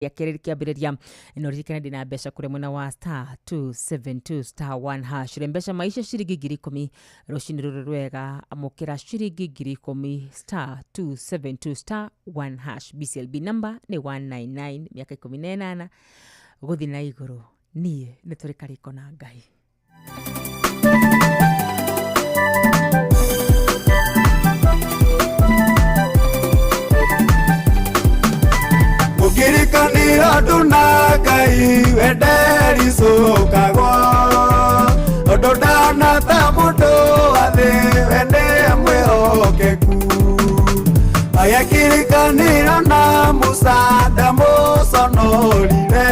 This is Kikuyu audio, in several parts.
Rĩa kerĩ kĩambĩrĩria no ririkane ndĩna mbeca kũrĩa mwena wa star 272 star 1 hash. Rĩ mbeca maica ciringi 10,000 rũcinĩ rũrũ rwega, amũkĩra ciringi 10,000 star 272 star 1 hash. BCLB number nĩ 199, mĩaka 18 gũthiĩ na igũrũ. Niĩ nĩ tũrĩ karĩko na Ngai. Mũkirikanĩra andũ na Ngai wendericũkagwo ũndũ ndanata mũndũ wa thĩ wende mwĩhokeku agĩkirikanĩra na Musa ndamũconorire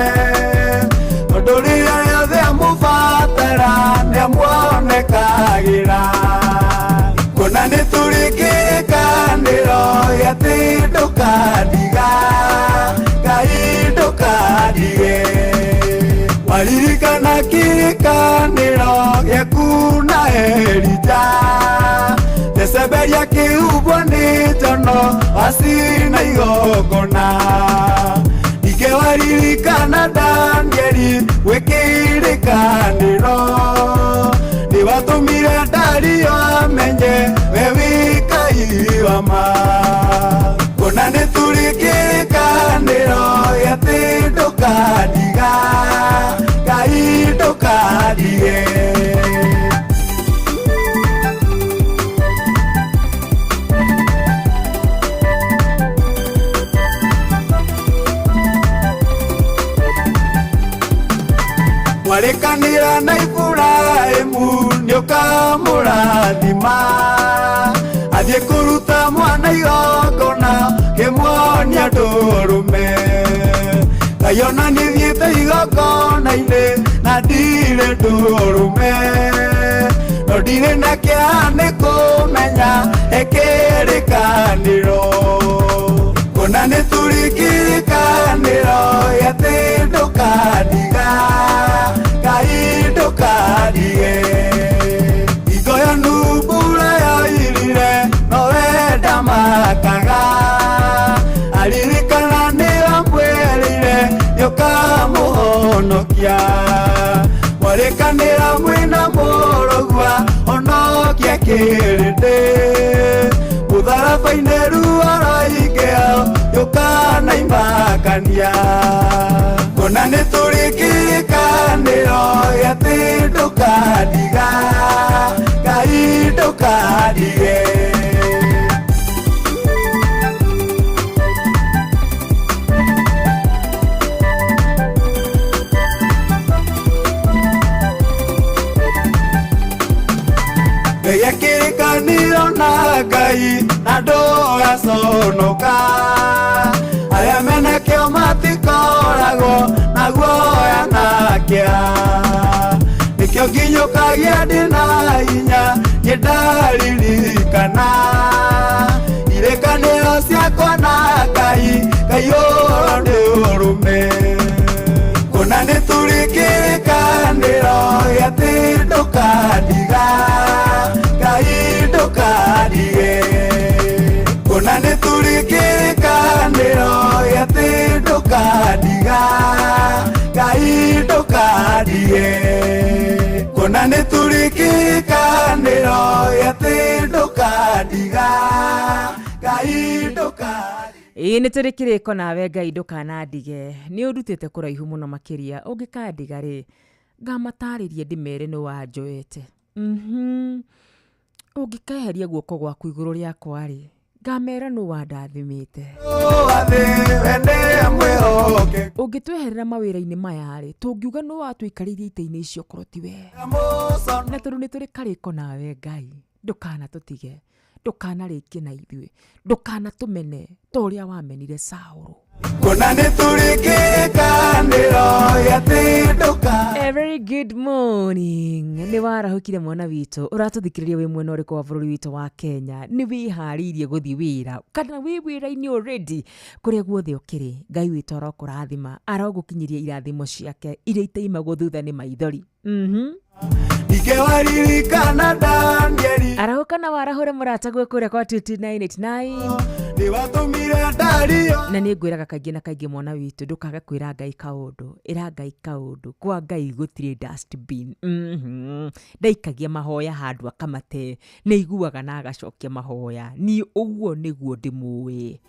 tondũ rĩrĩa rĩothe amũbatara nĩamuonekagĩra kuona nĩ tũrĩ kĩrĩkanĩro gĩatĩ ndũkandiga Ngai ndũkandige waririkana kĩrĩkanĩro gĩaku na Elija Jezebeli akĩhumbwo nĩ njono wacina igongona ningĩ waririkana Danieli gwĩ kĩrĩkanĩro nĩ watũmire Dario amenye we wĩ Ngai wa ma kuona nĩ tũrĩ kĩrĩkanĩro gĩatĩ ndũkandiga Ngai ndũkandige. Mwarĩkanĩra na Iburahĩmu nĩũkamũrathima athiĩ kũruta mwana igongona kĩmuonia ndũrũme Ngai ona nĩthiĩte igongona-inĩ na ndirĩ ndũrũme no ndirĩ na kĩeha nĩ kũmenya ĩkĩrĩkanĩro kuona nĩ tũrĩ kĩrĩkanĩro gĩatĩ ndũkandiga Ngai ndũkandige hingo ya mbura yoirire nowe ndamakaga aririkana nĩ wamwĩrire nĩũkamũhonokia mwarĩkanĩra mwĩna mũrũgua honokia kĩrĩndĩ mũtharaba-inĩ ruo rwaingĩha yũkanaimakania kuona nĩ tũrĩ kĩrĩkanĩro gĩatĩ ndũkandiga Ngai ndũkandige. Ngai kĩrĩkanĩro na Ngai na ndũgaconoka arĩa menakĩo matikoragwo na guoya na kĩeha nĩkĩo nginyũkagia ndĩna hinya nĩndaririkana irĩkanĩro ciakwa na Ngai Ngai ũhoro nĩ ũrũme kuona nĩ tũrĩ kĩrĩkanĩro gĩatĩ ndũkandiga Ngai ndũkandige kuona nĩ tũrĩ kĩrĩkanĩro gĩatĩ ndũkandiga Ngai ndũkandige kuona nĩ tũrĩ kĩrĩkanĩro gĩatĩ ndũkandiga Ngai ndũkandige. Ĩĩ nĩ tũrĩ kĩrĩko nawe Ngai ndũkanandige nĩ ũndutĩte kũraihu mũno makĩria ũngĩkandiga rĩ ngamatarĩrie ndĩmere nĩ wanjoete. Ũngĩkeheria guoko gwaku igũrũ rĩakwa rĩ ngamera nũ wandathimĩte. Ũngĩtweherera mawĩra-inĩ maya rĩ tũngiuga nũ watũikarĩirie itĩ-inĩ icio korwo ti we. Na tondũ nĩ tũrĩ karĩko nawe Ngai ndũkanatũtige ndũkanarĩkie na ithuĩ ndũkanatũmene ta ũrĩa wamenire Saũlũ. Kuona nĩ tũrĩ kĩrĩkanĩro gĩatĩ ndũka A very good morning. Nĩ warahũkire mwana witũ ũratũthikĩrĩria wĩ mwena ũrĩkũ wa bũrũri witũ wa Kenya nĩ wĩharĩirie gũthiĩ wĩra kana wĩ wĩra-inĩ already kũrĩa guothe ũkĩrĩ Ngai witũ arokũrathima arogũkinyĩria irathimo ciake iria itaimagwo thutha nĩ maithori. Ningĩ waririkana Danieli. Arahũka na warahũre mũrataguo kũrĩa kwa 2989. Nĩ watũmire Dario. Na nĩ ngwĩraga kaingĩ na kaingĩ, mwana witũ, ndũkage kwĩra Ngai kaũndũ. Ĩra Ngai kaũndũ. Kwa Ngai gũtirĩ dustbin. Ndaikagia mahoya handũ akamate, nĩ aiguaga na agacokia mahoya. Niĩ ũguo nĩguo ndĩmũĩ.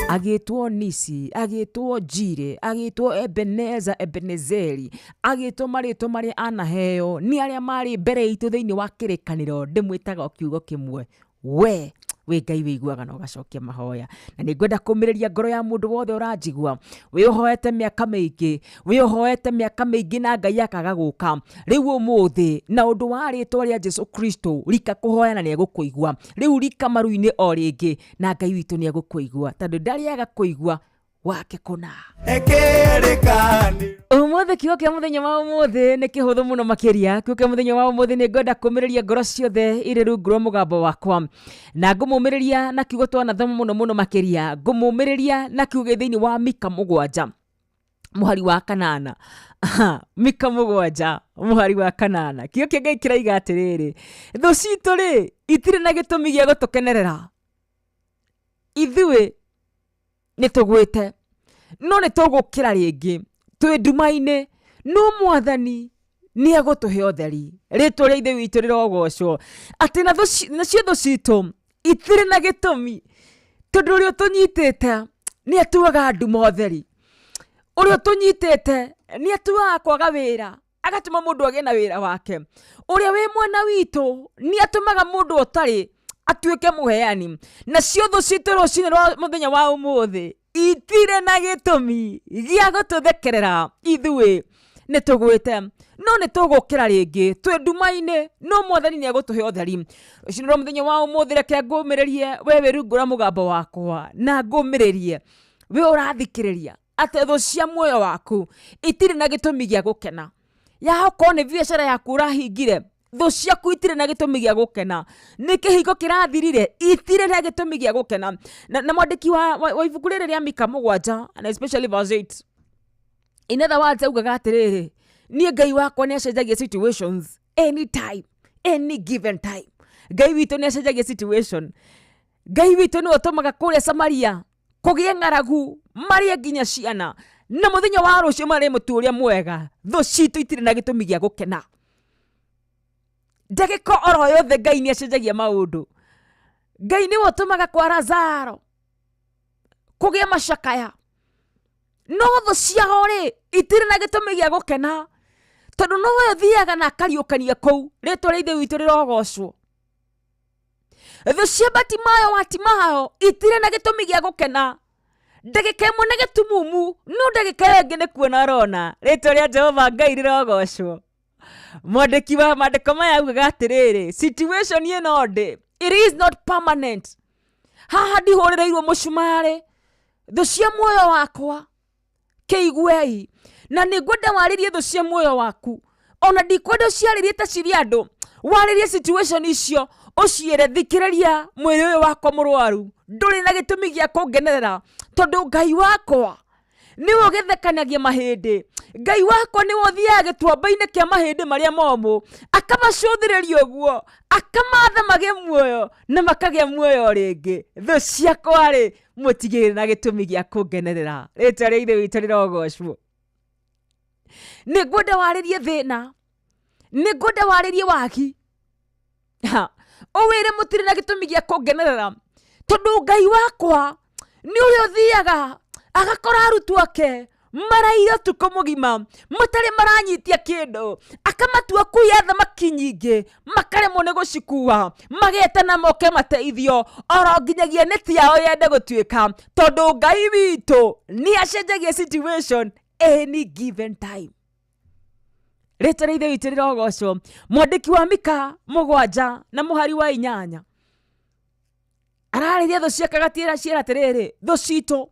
Agĩtwo Nisi, agĩtwo Njire, agĩtwo Ebeneza, Ebenezeri, agĩtwo marĩtwa marĩa anaheo nĩ arĩa marĩ mbere itũ thĩinĩ wa kĩrĩkanĩro. Ndĩmwĩtaga o kiugo kĩmwe, we wĩ Ngai wĩiguaga na ũgacokia mahoya. Na nĩ ngwenda kũmĩrĩria ngoro ya mũndũ wothe ũranjigua, wĩ ũhoete mĩaka mĩingĩ, wĩ ũhoete mĩaka mĩingĩ na Ngai akaga gũka. Rĩu ũmũthĩ na ũndũ wa rĩtwa rĩa Jesu Kristo, rika kũhoya na nĩ egũkũigua. Rĩu rika maru-inĩ o rĩngĩ na Ngai witũ nĩ egũkũigua, tondũ ndarĩaga kũigua wake kũna. Ekĩrĩkanĩro. Ũmũthĩ kiugo kĩa mũthenya wa ũmũthĩ nĩ kĩhũthũ mũno makĩria. Kiugo kĩa mũthenya wa ũmũthĩ, nĩ ngwenda kũmĩrĩria ngoro ciothe irĩ rungu rwa mũgambo wakwa, na ngũmũmĩrĩria na kiugo twanathoma mũno mũno makĩria. Ngũmũmĩrĩria na kiugo gĩ thĩinĩ wa Mika 7 mũhari wa 8. Aha, Mika 7 mũhari wa 8, kiugo kĩa Ngai kĩraiga atĩrĩrĩ, thũ citũ rĩ itirĩ na gĩtũmi gĩa gũtũkenerera, ithuĩ nĩ tũgwĩte no nĩ tũgũkĩra rĩngĩ, twĩ nduma-inĩ no Mwathani nĩ egũtũhe ũtheri. Rĩtwa rĩa Ithe witũ rĩrogocwo. Atĩ nacio thũ citũ itirĩ na gĩtũmi, tondũ ũrĩa ũtũnyitĩte nĩ atuaga nduma ũtheri. Ũrĩa ũtũnyitĩte nĩ atuaga kwaga wĩra agatũma mũndũ agĩe na wĩra wake. Ũrĩa wĩ mwena witũ nĩ atũmaga mũndũ ũtarĩ atuĩke mũheani. Nacio thũ citũ rũcinĩ rwa mũthenya wa ũmũthĩ itirĩ na gĩtũmi gĩa gũtũthekerera, ithuĩ nĩ tũgwĩte no nĩ tũgũkĩra rĩngĩ, twĩ nduma-inĩ no Mwathani nĩ egũtũhe ũtheri. Rũcinĩ rwa mũthenya wa ũmũthĩ, reke ngũmĩrĩrie we wĩ rungu rwa mũgambo wakwa, na ngũmĩrĩrie we ũrathikĩrĩria, atĩ thũ cia muoyo waku itirĩ na gĩtũmi gĩa gũkena. Ya okorwo nĩ biacara yaku ũrahingire, thũ ciaku itirĩ na gĩtũmi gĩa gũkena. Nĩ kĩhingo kĩrathirire, itirĩ na gĩtũmi gĩa gũkena. Na mwandĩki wa ibuku rĩrĩ rĩa Mika 7, and especially verse 8, in other words, augaga atĩrĩrĩ, niĩ Ngai wakwa nĩ acenjagia situations anytime, any given time. Ngai witũ nĩ acenjagia situation. Ngai witũ nĩwe ũtũmaga kũrĩa Samaria kũgĩe ng'aragu, marĩe nginya ciana, na mũthenya wa rũciũ marĩe mũtu ũrĩa mwega. Thũ citũ itirĩ na gĩtũmi gĩa gũkena. Ndagĩka oro yothe Ngai nĩ acenjagia maũndũ. Ngai nĩwe ũtũmaga kwa Lazaro kũgĩe macakaya, no thũ ciao rĩ itirĩ na gĩtũmi gĩa gũkena, tondũ nowe ũthiaga na akariũkania kũu. Rĩtwa rĩa Ithe witũ rĩrogocwo. Thũ cia Batimayo wa Timayo itirĩ na gĩtũmi gĩa gũkena. Ndagĩka ĩmwe nĩ gĩtumumu, no ndagĩka ĩyo ĩngĩ nĩ kuona arona. Rĩtwa rĩa Jehova Ngai rĩrogocwo. Mwandĩki wa maandĩko maya augaga atĩrĩrĩ, situation ĩno ndĩ, it is not permanent. Haha ndihũrĩrĩirwo mũcumarĩ. Thũ cia muoyo wakwa, kĩiguei, na nĩ ngwenda warĩrie thũ cia muoyo waku. Ona ndikwenda ũciarĩrie ta cirĩ andũ, warĩrie situation icio, ũciĩre, thikĩrĩria, mwĩrĩ ũyũ wakwa mũrwaru ndũrĩ na gĩtũmi gĩa kũngenerera, tondũ Ngai wakwa nĩwe ũgĩthekanagia mahĩndĩ. Ngai wakwa nĩwe ũthiaga gĩtuamba-inĩ kĩa mahĩndĩ marĩa momũ, akamacũthĩrĩria ũguo, akamatha magĩe muoyo na makagĩa muoyo rĩngĩ. Thũ ciakwa rĩ, mũtigĩrĩ na gĩtũmi gĩa kũngenerera. Rĩtwa rĩa Ithe witũ rĩrogocwo. Nĩ ngwenda warĩrie thĩna, nĩ ngwenda warĩrie wagi, ũwĩre mũtirĩ na gĩtũmi gĩa kũngenerera, tondũ Ngai wakwa nĩ ũrĩa ũthiaga agakora arutwo ake maraire ũtukũ mũgima matarĩ maranyitia kĩndũ, akamatua kuya thamaki nyingĩ makaremwo nĩ gũcikua, magetana moke mateithio, oro nginyagia neti yao yende gũtuĩka, tondũ Ngai witũ nĩ acenjagia situation any given time. Rĩtwa rĩa Ithe witũ rĩrogocwo. Mwandĩki wa Mika 7 na mũhari wa 8 ararĩria thũ ciake, agatiĩra ciĩra atĩrĩrĩ, thũ citũ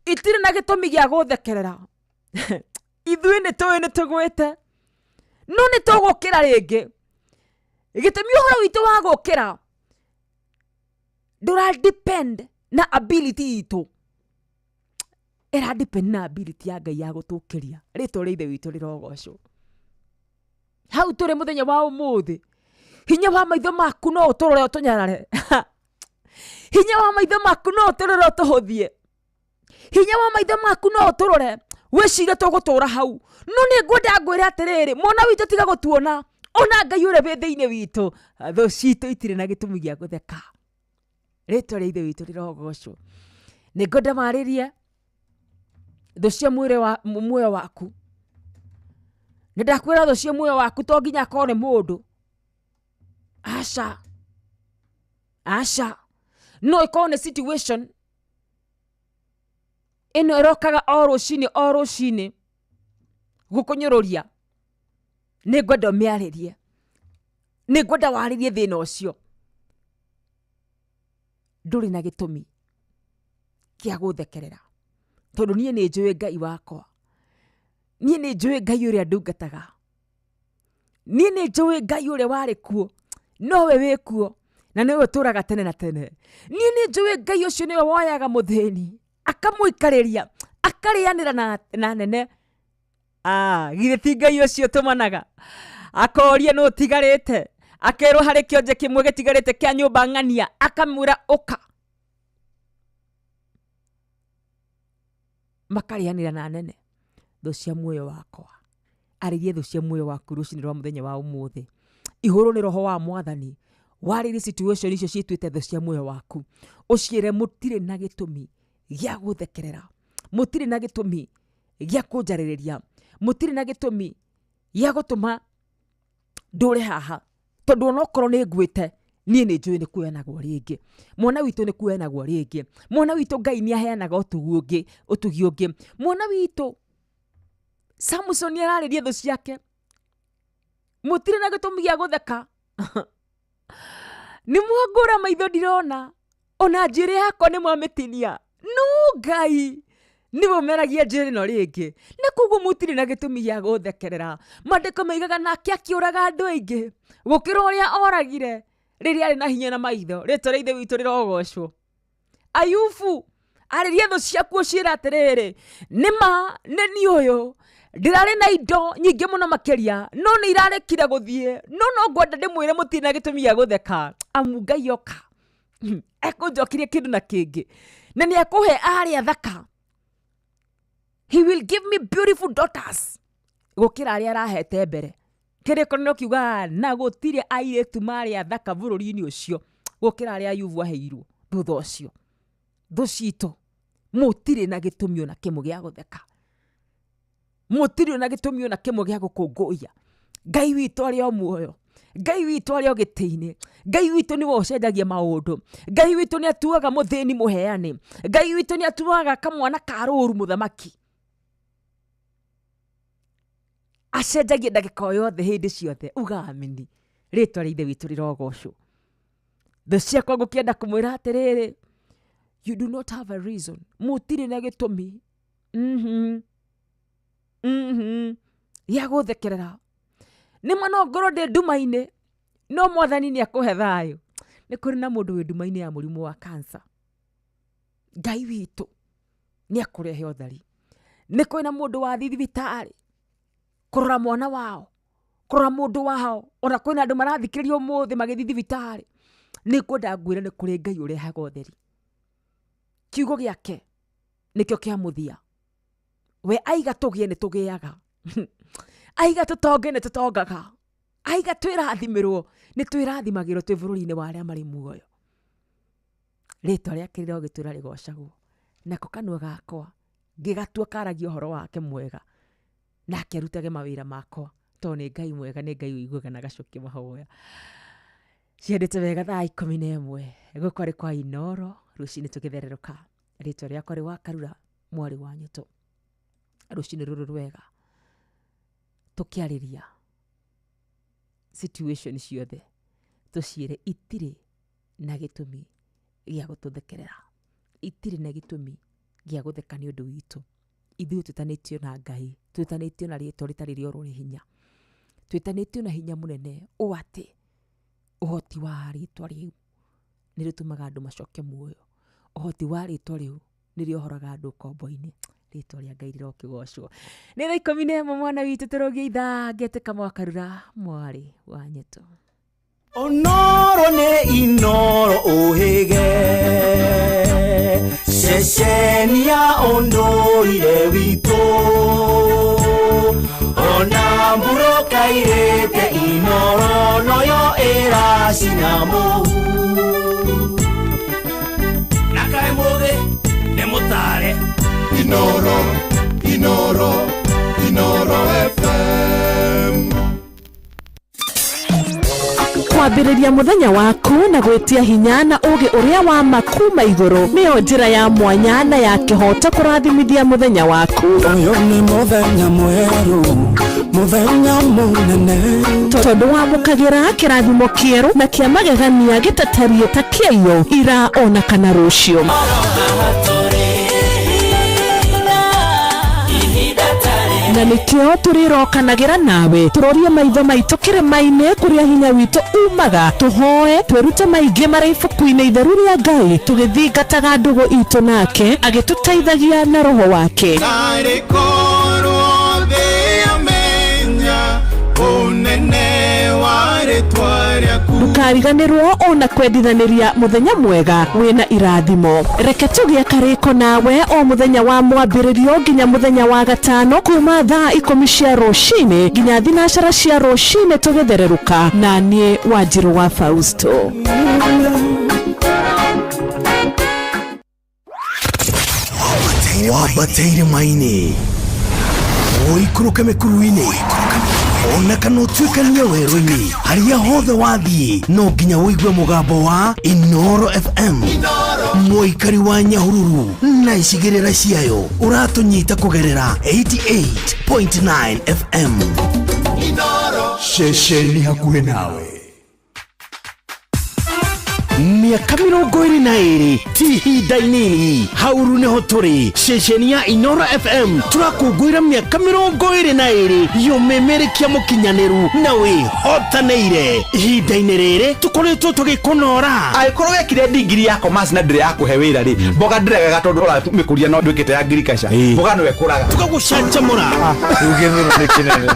itirĩ na gĩtũmi gĩa gũthekerera, ithuĩ nĩ tũĩ nĩ tũgwĩte no nĩ tũgũkĩra rĩngĩ. Gĩtũmi, ũhoro witũ wa gũkĩra ndũra depend na ability itũ, ĩra depend na ability ya Ngai ya gũtũkĩria. Rĩtwa rĩa Ithe witũ rĩrogocwo. Hau tũrĩ mũthenya wa ũmũthĩ, hinya wa maitho maku no ũtũrore ũtũnyarare. Hinya wa maitho maku no ũtũrore ũtũhũthie. Hinya wa maitho maku no ũtũrore wĩcire tũgũtũra hau. No nĩ ngwenda ngwĩre atĩrĩrĩ, mwana witũ tiga gũtuona, ona Ngai ũrĩa wĩ thĩinĩ witũ, thũ citũ itirĩ na gĩtũmi gĩa gũtheka. Rĩtwa rĩa Ithe witũ rĩrogocwo. Nĩ ngwenda marĩrie thũ cia mwĩrĩ wa muoyo waku. Nĩ ndakwĩra thũ cia muoyo waku to nginya akorwo nĩ mũndũ. Aca, aca, no ĩkorwo nĩ situation ĩno ĩrokaga o rũcinĩ o rũcinĩ gũkũnyũrũria. Nĩ ngwenda ũmĩarĩrie, nĩ ngwenda warĩrie thĩna ũcio. Ndũrĩ na gĩtũmi kĩa gũthekerera, tondũ niĩ nĩ njũĩ Ngai wakwa, niĩ nĩ njũĩ Ngai ũrĩa ndungataga, niĩ nĩ njũĩ Ngai ũrĩa warĩ kuo, nowe wĩ kuo na nĩwe ũtũraga tene na tene. Niĩ nĩ njũĩ Ngai ũcio nĩwe woyaga mũthĩni akamũikarĩria akarĩanĩra na nene. Githĩ ti Ngai ũcio tũmanaga akoria nũ ũtigarĩte, akerwo harĩ kĩonje kĩmwe gĩtigarĩte kĩa nyũmba ng'ania, akamwĩra ũka, makarĩanĩra na nene. Thũ cia muoyo wakwa, arĩrie thũ cia muoyo waku rũcinĩ rwa mũthenya wa ũmũthĩ. Ihũrwo nĩ roho wa Mwathani, warĩrie situation icio ciĩtuĩte thũ cia muoyo waku, ũciĩre mũtirĩ na gĩtũmi gĩa gũthekerera, mũtirĩ na gĩtũmi gĩa kũnjarĩrĩria, mũtirĩ na gĩtũmi gĩa gũtũma ndũre haha, tondũ onokorwo nĩ ngwĩte niĩ nĩ njũĩ nĩ kuoyanagwo rĩngĩ. Mwana witũ nĩ kuoyanagwo rĩngĩ. Mwana witũ Ngai nĩ aheanaga ũtugi ũngĩ, ũtugi ũngĩ. Mwana witũ Samson ararĩria thũ ciake, mũtirĩ na gĩtũmi gĩa gũtheka. Nĩ mwangũra maitho ndirona, ona njuĩrĩ yakwa nĩ mwamĩtinia, no Ngai nĩwe ũmeragia njuĩrĩ ĩno rĩngĩ, na koguo mũtirĩ na gĩtũmi gĩa gũthekerera. Maandĩko maigaga nake akĩũraga andũ aingĩ gũkĩra ũrĩa oragire rĩrĩa arĩ na hinya na maitho. Rĩtwa rĩa Ithe witũ rĩrogocwo. Ayubu, arĩria thũ ciaku ũciĩre atĩrĩrĩ, nĩ ma nĩ niĩ ũyũ, ndĩrarĩ na indo nyingĩ mũno makĩria, no nĩ irarekire gũthiĩ, no no ngwenda ndĩmwĩre mũtirĩ na gĩtũmi gĩa gũtheka, amu Ngai oka ekũnjokeria kĩndũ na kĩngĩ, na nĩ ekũhe arĩa athaka. He will give me beautiful daughters gũkĩra arĩa arahete mbere. Kĩrĩkanĩro kiugaga na gũtirĩ airĩtu marĩ athaka bũrũri-inĩ ũcio gũkĩra arĩa Ayubu aheirwo thutha ũcio. Thũ citũ mũtirĩ na gĩtũmi ona kĩmwe gĩa gũtheka, mũtirĩ na gĩtũmi ona kĩmwe gĩa gũkũngũiya. Ngai witũ arĩ o muoyo, Ngai witũ arĩ o gĩtĩ-inĩ, Ngai witũ nĩwe ũcenjagia maũndũ, Ngai witũ nĩ atuaga mũthĩni mũheani, Ngai witũ nĩ atuaga kamwana ka rũru mũthamaki. Acenjagia ndagĩka o yothe hĩndĩ ciothe. Uga amini. Rĩtwa rĩa Ithe witũ rĩrogocwo. Thũ ciakwa ngũkĩenda kũmwĩra atĩrĩrĩ, you do not have a reason, mũtirĩ na gĩtũmi gĩa gũthekerera. Nĩ ma no ngorwo ndĩ nduma-inĩ, no Mwathani nĩ akũhe thayũ. Nĩ kũrĩ na mũndũ wĩ nduma-inĩ ya mũrimũ wa cancer. Ngai witũ nĩ akũrehe ũtheri. Nĩ kũrĩ na mũndũ wathiĩ thibitarĩ kũrora mwana wao, kũrora mũndũ wao, ona kwĩna andũ marathikĩrĩria ũmũthĩ magĩthiĩ thibitarĩ. Nĩ ngwenda ngwĩre nĩ kũrĩ Ngai ũrehaga ũtheri. Kiugo gĩake nĩkĩo kĩa mũthia. We aiga tũgĩe nĩ tũgĩaga, aiga tũtonge nĩ tũtongaga, aiga twĩrathimĩrwo nĩ twĩrathimagĩrwo twĩ bũrũri-inĩ wa arĩa marĩ muoyo. Rĩtwa rĩake rĩrogĩtũra rĩgocagwo, nako kanua gakwa ngĩgatua karagia ũhoro wake mwega, nake arutage mawĩra makwa, tondũ nĩ Ngai mwega, nĩ Ngai ũiguaga na agacokia mahoya. Ciendete wega thaa 11 gũkũ arĩ kwa Inoro, rũcinĩ tũgĩthererũka. Rĩtwa rĩakwa rĩ Wakarura, mwarĩ wa Nyũtũ. Rũcinĩ rũrũ rwega tũkĩarĩria situation ciothe, tũciĩre itirĩ na gĩtũmi gĩa gũtũthekerera, itirĩ na gĩtũmi gĩa gũtheka nĩ ũndũ witũ. Ithuĩ twĩtanĩtio na Ngai, twĩtanĩtio na rĩtwa rĩtarĩ rĩorwo nĩ hinya, twĩtanĩtio na hinya mũnene ũũ atĩ ũhoti wa rĩtwa rĩu nĩ rĩtũmaga andũ macoke muoyo, ũhoti wa rĩtwa rĩu nĩ rĩohoraga andũ ũkombo-inĩ. Rĩtwa rĩa Ngai rĩrokĩgocwo. Nĩ thaa 11 mwana witũ tũrũgie ithaa ngetĩka mwakarura mwarĩ wa nyeto. Onoro nĩ Inoro ũhĩge ceceni ya ũndũire witũ ona mbura kairĩte Inoro noyo ĩracina mũhu na kaĩ mũthĩ nĩ mũtare. Inoro, Inoro, Inoro FM. Kwambĩrĩria mũthenya waku na gwĩtia hinya na ũgĩ ũrĩa wa ma kuma igũrũ nĩyo njĩra ya mwanya na ya kĩhoto kũrathimithia mũthenya waku. Ũyũ nĩ mũthenya mwerũ, mũthenya mũnene, tondũ wamũkagĩra kĩrathimo kĩerũ na kĩa magegania gĩtatariĩ ta kĩaiyo ira ona kana rũciũ. Na nĩkĩo tũrĩrokanagĩra nawe tũrorie maitho maitũ kĩrĩma-inĩ kũrĩa hinya witũ umaga, tũhoe twĩrute maingĩ marĩa ibuku-inĩ itheru rĩa Ngai tũgĩthingataga ndũgũ itũ nake agĩtũteithagia na roho wake. Narĩ korwo thĩ yamenya ũnene wa rĩtwa rĩaku. Ndũkariganĩrwo ona kwendithanĩria mũthenya mwega wĩna irathimo. Reke tũgĩe karĩko nawe o mũthenya wa mwambĩrĩrio nginya mũthenya wa gatano kuma thaa 10 cia rũcinĩ nginya 9 cia rũcinĩ tũgĩthererũka na niĩ Wanjirũ wa Fausto. Wambateire maini ũikũrũke mĩkuru-inĩ ona kana ũtuĩkanie werũ-inĩ harĩa hothe wathiĩ no nginya ũigue mũgambo wa Inoro FM. Mũikari wa Nyahururu na icigĩrĩra ciayo ũratũnyita kũgerera 88.9 FM. Ceceni hakuhĩ nawe. Mĩaka 22 ti ihinda inini hauru nĩho tũrĩ ceceni ya Inoro FM tũrakũngũĩra mĩaka 22 yũmĩmĩrĩkia mũkinyanĩru na wĩhotanĩire. Ihinda-inĩ rĩrĩ tũkoretwo tũgĩkũnora. Angĩkorwo wekire ndigiri ya commerce na ndĩrĩ yakũhe wĩra rĩ, mboga ndĩregaga tondũ ũramĩkũria no ndwĩkĩte ya agriculture, mboga no ĩkũraga. Tũgagũcanjamũra. Rĩu gĩthũnũ nĩ kĩnene.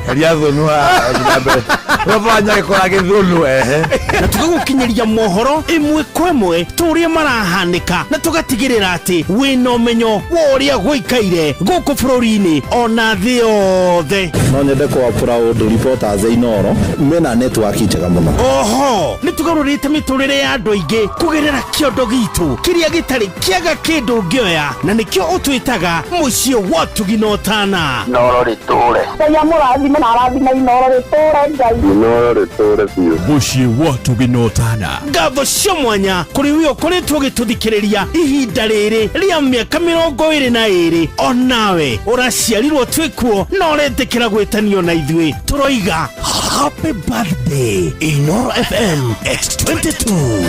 Heria thũnũ haha na mbere. Ũrabanya gĩkora gĩthũnũ ehe. Na tũgagũkinyĩria mohoro ĩmwe kwa ĩmwe tũrĩa marahanĩka na tũgatigĩrĩra atĩ wĩna ũmenyo wa ũrĩa gũikaire gũkũ bũrũri-inĩ ona thĩ yothe. No nyende kwa proud reporters a Inoro mena network njega mũno. Oho nĩ tũgarũrĩte mĩtũrĩre ya andũ aingĩ kũgerera kĩondo gitũ kĩrĩa gĩtarĩ kĩaga kĩndũ ũngĩoya na nĩkĩo ũtwĩtaga mũciĩ wa ũtugi na ũtana. Inoro rĩtũre. Ngai amũrathime na arathime Inoro rĩtũre Ngai. Inoro rĩtũre biũ. Mũciĩ wa ũtugi na ũtana. Ngatho cia mwanya kũrĩ we ũkoretwo ũgĩtũthikĩrĩria ihinda rĩrĩ rĩa mĩaka 22 onawe ũraciarirwo twĩkuo na ũretĩkĩra gwĩtanio na ithuĩ tũroiga happy birthday Inoro FM at 22.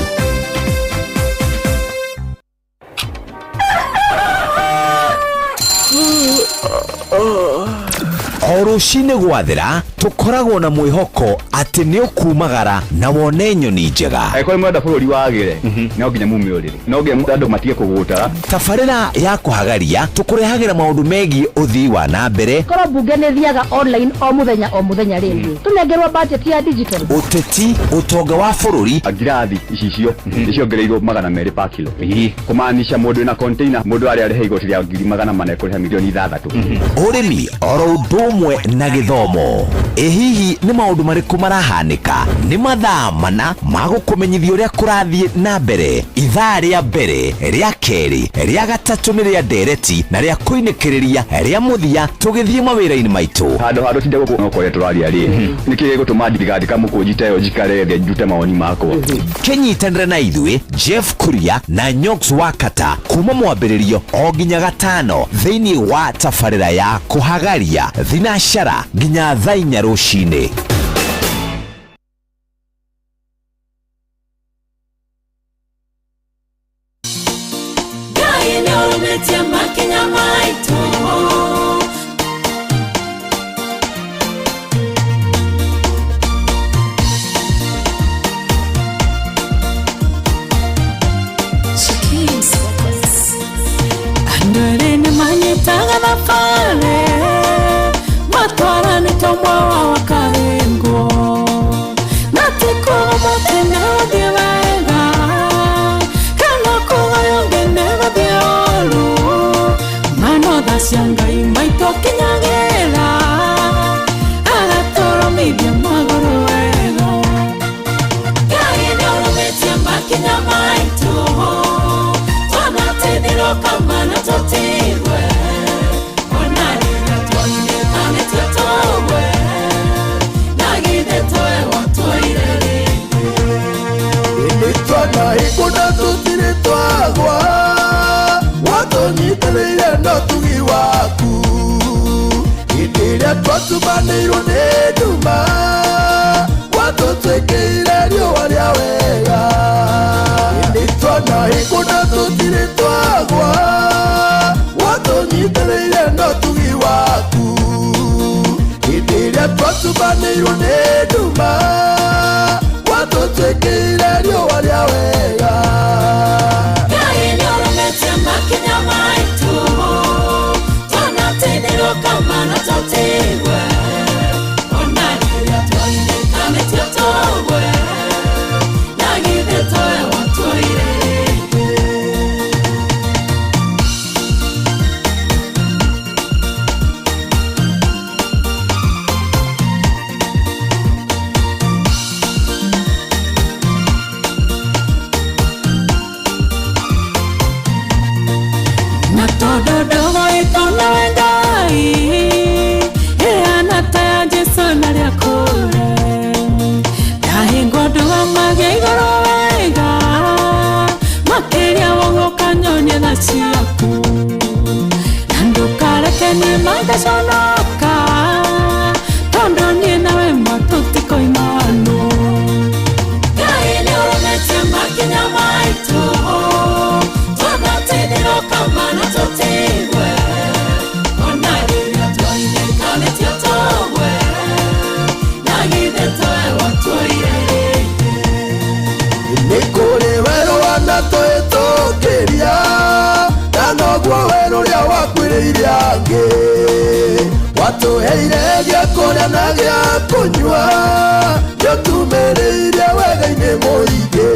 O rũcinĩ gwathera tũkoragwo na mwĩhoko atĩ nĩ ũkumagara na wone nyoni njega. Angĩkorwo mwenda bũrũri wagĩre no nginya mume ũrĩrĩ, no nginya andũ matige kũgũtara. Tabarĩra ya kũhagaria tũkũrehagĩra maũndũ megiĩ ũthii wa na mbere. Korwo mbunge nĩ thiaga online o mũthenya o mũthenya rĩngĩ tũnengerwo budget ya digital. Ũteti, ũtonga wa bũrũri. Ngirathi icicio nĩciongereirwo 200 per kilo, kũmaanisha mũndũ wĩna container mũndũ arĩa arĩhe igoti rĩa 400,000 ekũrĩha milioni 6. Ũrĩmi oro ũndũ ũmwe na gĩthomo. Ĩ hihi nĩ maũndũ marĩkũ marahanĩka? Nĩ mathaa mana ma gũkũmenyithia ũrĩa kũrathiĩ na mbere. Ithaa rĩa mbere, rĩa kerĩ, rĩa gatatũ nĩ rĩa ndereti na rĩa kũinĩkĩrĩria rĩa mũthia tũgĩthiĩ mawĩra-inĩ maitũ. Handũ ha tũtinde gũkũ no kũrĩa tũraria rĩ, nĩkĩ gĩgũtũma ndigandĩka mũkũnji ta ĩyo njikare thĩ njute mawoni makwa? Kĩnyitanĩre na ithuĩ Jeff Kuria na Nyox Wakata kuma mwambĩrĩrio o nginya gatano thĩinĩ wa tabarĩra ya kũhagaria thinashara nginya thaa 4 rũcinĩ. Ngai nĩorũmĩtie makinya maitũ. Andũ Tha cia Ngai maitũ kinyagĩra, agatũrũmithia magũrũ wega. Ngai nĩũrũmĩtie makinya maitũ, twanateithirwo kamana tũtigwe, ona rĩrĩa twainĩkanĩtio tũgwe, na githĩ toe watũire rĩngĩ. Ĩndĩ twanahĩngwo na tũtirĩ twagwa, watũnyitĩrĩire na ũtugi waku. Hĩndĩ ĩrĩa twatumanĩirwo nĩ nduma, watũtuĩkĩire riũa rĩa wega. Ĩndĩ twanahĩngwo na tũtirĩ twagwa, watũnyitĩrĩire na ũtugi waku. Hĩndĩ ĩrĩa twatumanĩirwo nĩ nduma, watũtuĩkĩire riũa rĩa wega. Ngai nĩũrũmĩtie makinya maitũ, twanateithirwo kamana tũtigwe, ona rĩrĩa twainĩkanĩtio tũgwe, na githĩ toe watũire rĩngĩ. Na tondũ ndogo ĩtũ nawe Ngai ĩhana ta ya Jesũ na rĩa kũre, ndahĩngwo ndũgamagia igũrũ wega, makĩria wogoka nyonie tha ciaku, na ndũkareke niĩ mangaconoka, tondũ niĩ nawe ma tũtikoimanwo. Ngai nĩũrũmĩtie makinya maitũ, twanateithirwo kamana tũtigwe, ona rĩrĩa twainĩkanĩtio tũgwe, na githĩ toe watũire rĩngĩ. Nĩ kũrĩ werũ wanatũhĩtũkĩria, na noguo werũ ũrĩa wakuĩrĩire angĩ. Watũheire gĩa kũrĩa na gĩa kũnyua, nĩũtumĩrĩirie wega-inĩ mũingĩ.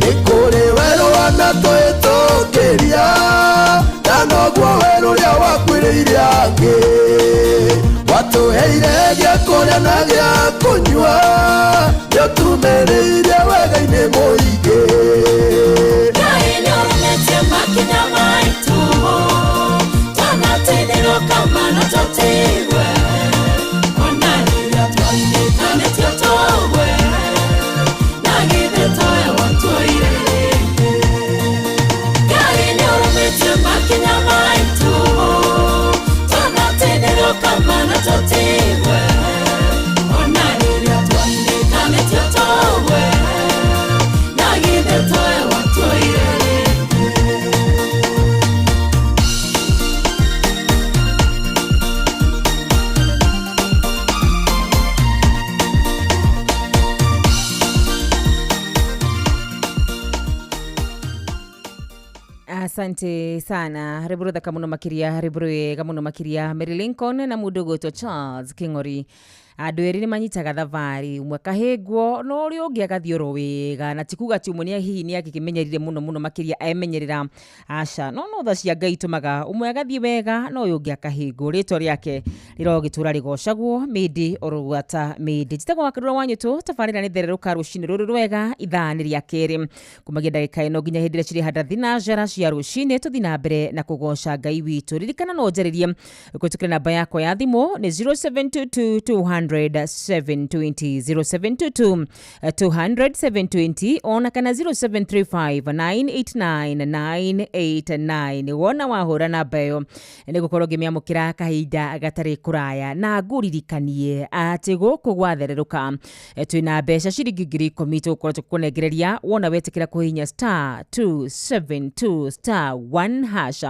Nĩ kũrĩ werũ wanatũhĩtũkĩria, na noguo werũ ũrĩa wakuĩrĩire angĩ. Watũheire gĩa kũrĩa na gĩa kũnyua, nĩũtumĩrĩirie wega-inĩ mũingĩ. Ngai nĩũrũmĩtie makinya maitũ, twanateithirwo kamana tũtigwe, ona rĩrĩa twainĩkanĩtio tũgwe, na githĩ toe watũire rĩngĩ. Ngai nĩũrũmĩtie makinya maitũ, twanateithirwo kamana tũtigwe, ona rĩrĩa twainĩkanĩtio tũgwe, na githĩ toe watũire rĩngĩ. Asante sana rwĩmbo rũthaka mũno makĩria, rwĩmbo rwega mũno makĩria, Mary Lincoln na mũndũ ũgwĩtwo Charles King'ori. Andũ erĩ nĩ manyitaga thabarĩ, ũmwe akahĩngwo no ũrĩa ũngĩ agathiĩ oro wega, na ti kuga atĩ ũmwe nĩ hihi nĩ angĩkĩmenyerire mũno mũno makĩria emenyerera, aca, no no tha cia Ngai itũmaga ũmwe agathiĩ wega no ũyũ ũngĩ akahĩngwo. Rĩtwa rĩake rĩrogĩtũra rĩgocagwo mĩndĩ oro gwata mĩndĩ. Njĩtagwo Wakarura wa Nyũtũ, tabarĩra nĩ thererũka rũcinĩ rũrũ rwega, ithaa nĩ rĩa kerĩ kumagia ndagĩka ĩno nginya hĩndĩ ĩrĩa cirĩ handa thinajara cia rũcinĩ. Tũthiĩ na mbere na kũgoca Ngai witũ. Ririkana no njarĩrie kũhĩtũkĩra namba yakwa ya thimũ nĩ 0722 200 720, 0722 200 720, ona kana 0735 989 989. Wona wahũra namba ĩyo nĩ gũkorwo ngĩmĩamũkĩra kahinda gatarĩ kũraya, na ngũririkanie atĩ gũkũ gwathererũka twĩna mbeca ciringi 10,000 tũgũkorwo tũkũnengereria wona wetĩkĩra kũhihinya star 272 star 1 hash,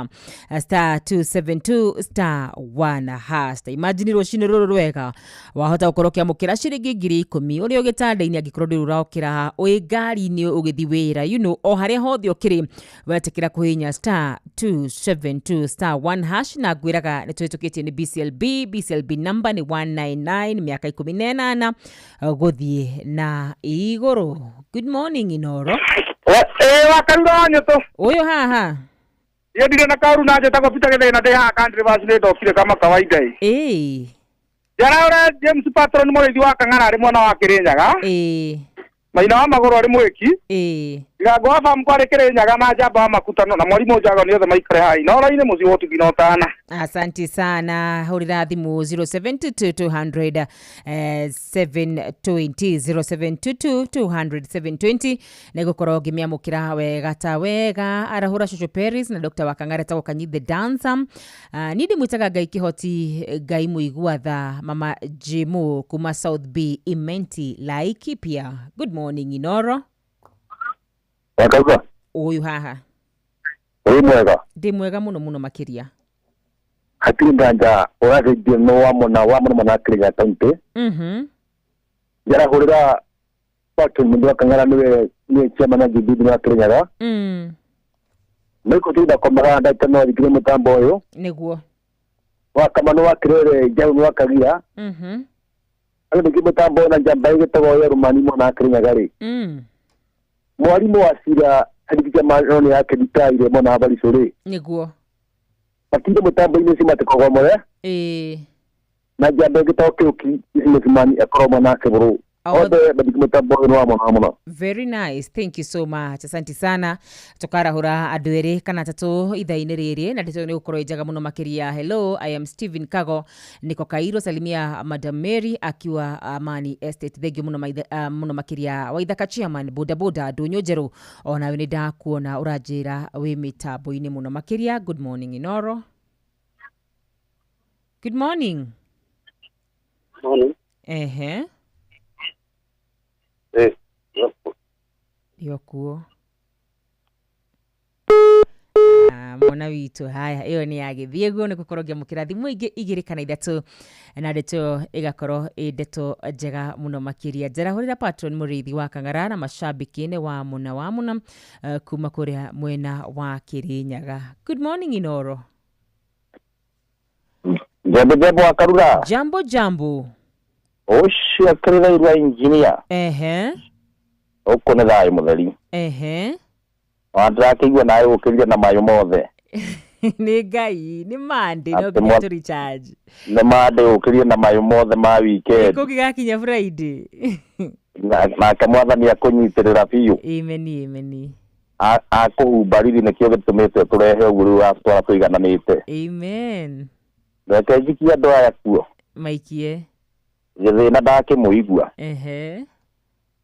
star 272 star 1 hash. Ta imagine rũcinĩ rũrũ rwega wahota gũkorwo ũkĩamũkĩra ciringi 10,000 ũrĩ o gĩtanda-inĩ, angĩkorwo ndũrĩ ũrokĩra, wĩ ngari-inĩ ũgĩthiĩ wĩra, you know, o harĩa hothe ũkĩrĩ, wetĩkĩra kũhihinya star 272 star 1 hash. Na ngwĩraga nĩ tũhĩtũkĩtie nĩ BCLB, BCLB number nĩ 199, mĩaka 18 gũthiĩ na igũrũ. Good morning Inoro. Wakarura wa Nyũtũ. Ũyũ haha. Iyo ndirĩ na kaũru na njĩtagwo Peter Gĩthĩna ndĩ haha Country Bus nĩ ndokire kama kawaida ĩ. Ĩĩ. Njaraũra James Patron mũrĩithi wa Kang'ara arĩ mwena wa Kĩrĩnyaga. Ĩĩ. Maina wa magũrũ arĩ mwĩki. Ĩĩ. Ndigango wa famu kwarĩ Kĩrĩnyaga na njamba wa makutano na mwarimũ Njago nĩ othe maikare haha Inooro-inĩ mũciĩ wa ũtugi na ũtana. Asante sana. Hurira thimu 0722 200 720 0722 200 720 nĩngũkorwo ngĩmĩamũkĩra wega ta wega. Arahũra Shosho Paris na Dr. Wakang'ara etagwo Kanyi the Dancer. Niĩ ndĩmwĩtaga Ngai Kĩhoti, Ngai mũigua tha, Mama Jimu kuma South B Imenti Laikipia. Good morning Inoro. Wakauga Ũyũ haha wĩ mwega. Ndĩ mwega mũno mũno makĩria. Hatirĩ nganja ũrageithio no wa mũna mwana Kĩrĩnyaga kaunti. Njarahũrĩra Patron mũndũ wa Kang'ara nĩwe chairman wa Jubilee wa Kĩrĩnyaga. Maiko tinda komaga ndagĩka no thikire mũtambo ũyũ. Nĩguo. Wa Kamano wa Kĩrere Njaũ wa Kagira. Andũ nĩkĩ mũtambo ũyũ na njamba ĩgĩtagwo ya Rumani mwana wa Kĩrĩnyaga rĩ. Mwarimũ wa cira Hadithi Maroni yake nditaire mwana wa Baricũ rĩ. Nĩguo. Matinde mũtambo-inĩ ũcio matikogomore. Ĩĩ. Na njamba ĩgĩtagwo Kĩũki Businessman akorwo mwana wa Kĩbũrũ. Othe mathikĩ mũtambo ũyũ nĩ wa mũno mũno. Very nice. Thank you so much. Asante sana. Tukarahura andũ erĩ kana atatũ ithaa-inĩ rĩrĩ na ndeto nĩ gũkorwo ĩ njega mũno makĩria. Hello, I am Stephen Kago. Niko Kairo, salimia Madam Mary akiwa Amani Estate. Thank you mũno mũno makĩria. Waithaka chairman boda boda ndũnyũ njerũ. Onawe nĩ ndakuona ũranjĩra wĩ mĩtambo-inĩ mũno makĩria. Good morning Inoro. Good morning. Morning. Ehe. Yokuo. Mwana witũ haya ĩyo nĩ yagĩthiĩ guo nĩ gũkorwo ngĩamũkĩra thimũ ingĩ igĩrĩ kana ithatũ na ndeto ĩgakorwo ĩ ndeto njega mũno makĩria. Njarahũrĩra Patron mũrĩithi wa Kang'ara na macambĩki nĩ wa mũna wa mũna kuma kũrĩa mwena wa Kĩrĩnyaga. Good morning Inoro. Jambo jambo wa Karura. Jambo jambo. Ũcio akĩrĩra engineer. Ehe. Ũkũ nĩ thayũ mũtheri. Ehe. Ona ndĩrakĩigua nawe ũkĩrire na mayũ mothe. Nĩ Ngai, nĩ Monday no Atĩ nginya tũ recharge. Nĩ Monday ũkĩrire na mayũ mothe ma weekend. Kũngĩgakinya Friday. Nake mwathani akũnyitĩrĩra biũ. Amen, amen. Akũhumba riri nĩkĩo gĩtũmĩte tũrehe ũguo rĩu atwara tũigananĩte. Amen. Reke njikie andũ aya kuo. Maikie. Gĩthĩna ndakĩmũigua. Ehe.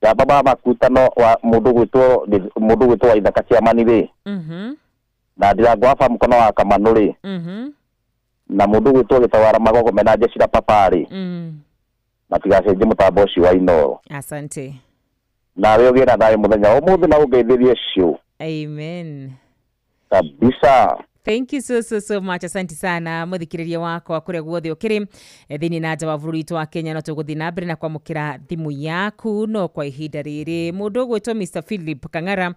Njamba ma makutano wa mũndũ gwĩtwo Waithaka chairman rĩ. Na Ndirango wa Bamukono wa Kamanũ rĩ. Na mũndũ gwĩtwo Gĩtawara Magogo mena Jecira Papa rĩ. Matigacenjie mũtambo ũcio wa Inoro. Asante. Nawe ũgĩe na thayũ mũthenya ũmũthĩ na ũngeithĩrie cio. Amen. Kabisa. Thank you so so so much. Asante sana muthikiriria wakwa kuria guothe ukiri thiini na nja wa bũrũri witũ wa Kenya. No tũgũthiĩ na mbere na kwamũkĩra thimũ yaku no kwa ihinda rĩrĩ mũndũ ũgwĩtwo Mr Philip Kang'ara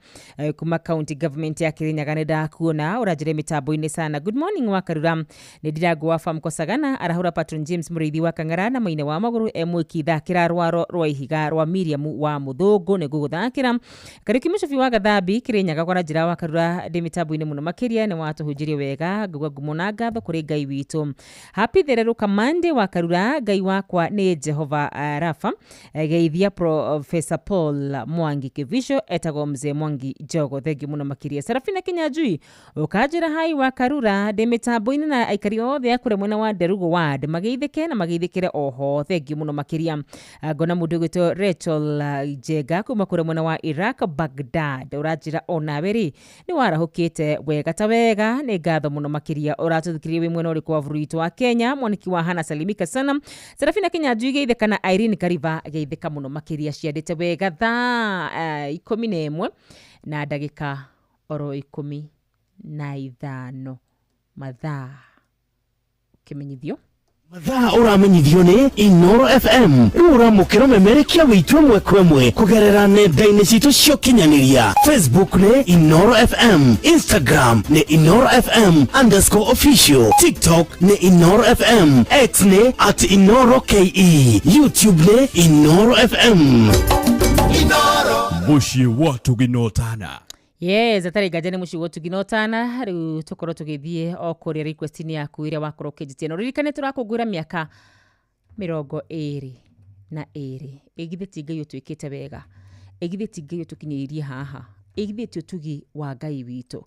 kuma county government ya Kirinyaga nĩ ndakuona ũranjĩra mĩtambo-inĩ sana. Good morning wa Karura. Nĩ Ndirango wa Farm Kosagana arahũra Patron James mũrĩithi wa Kang'ara na maina wa magũrũ e mwĩki thakĩra rwaro rwa ihiga rwa Miriam wa Mũthũngũ nĩ ngũgũthakĩra. Kariũki Mũcobi wa Gathambi Kirinyaga kwa njĩra wa Karura ndĩ mĩtambo-inĩ mũno makĩria nĩ watũhunjĩria wega ngauga ngumo na ngatho kũrĩ Ngai witũ. Happy thererũka Monday wa Karura. Ngai wakwa nĩ Jehova Rafa. Geithia Professor Paul Mwangi Kivisho etagwo Mzee Mwangi Jogo. Thengi mũno makĩria. Serafina Kinyanjui ũkanjĩra hai wa Karura ndĩ mĩtambo-inĩ na aikari othe a kũrĩa mwena wa Nderugo ward mageithĩke na mageithĩkĩre oho. Thengi mũno makĩria. Ngona mũndũ ũgwĩtwo Rachel Njenga kuma kũrĩa mwena wa Iraq Baghdad ũranjĩra onawe rĩ nĩ warahũkĩte wega ta wega nĩ ngatho mũno makĩria. Ũratũthikĩrĩria wĩ mwena ũrĩkũ wa bũrũri witũ wa Kenya? Mwaniki wa Hana salimika sana. Serafina Kinyanjui geithĩka na Irene Kariva geithĩka mũno makĩria. Ciandĩte wega thaa 11 na ndagĩka oro 15 mathaa kĩmenyithio. Mathaa ũramenyithio nĩ Inoro FM. Rĩu ũramũkĩra ũmemerekia witũ ĩmwe kwa ĩmwe kũgerera nenda-inĩ citũ cia ũkinyanĩria. Facebook nĩ Inoro FM, Instagram nĩ Inoro FM _official, TikTok nĩ Inoro FM, X nĩ @InoroKE, YouTube nĩ Inoro FM. Mũciĩ wa Tũginotana. Yes, atarĩ nganja nĩ mũciĩ ũtugi na ũtana. Rĩu tũkorwo tũgĩthiĩ o kũrĩa request-inĩ yaku ĩrĩa wakorwo ũkĩnjĩtia, na ũririkane tũrakũngũĩra mĩaka 22. Ĩgithĩ ti Ngai ũtwĩkĩte wega? Ĩgithĩ ti Ngai ũtũkinyĩirie haha? Ĩgithĩ ti ũtugi wa Ngai witũ?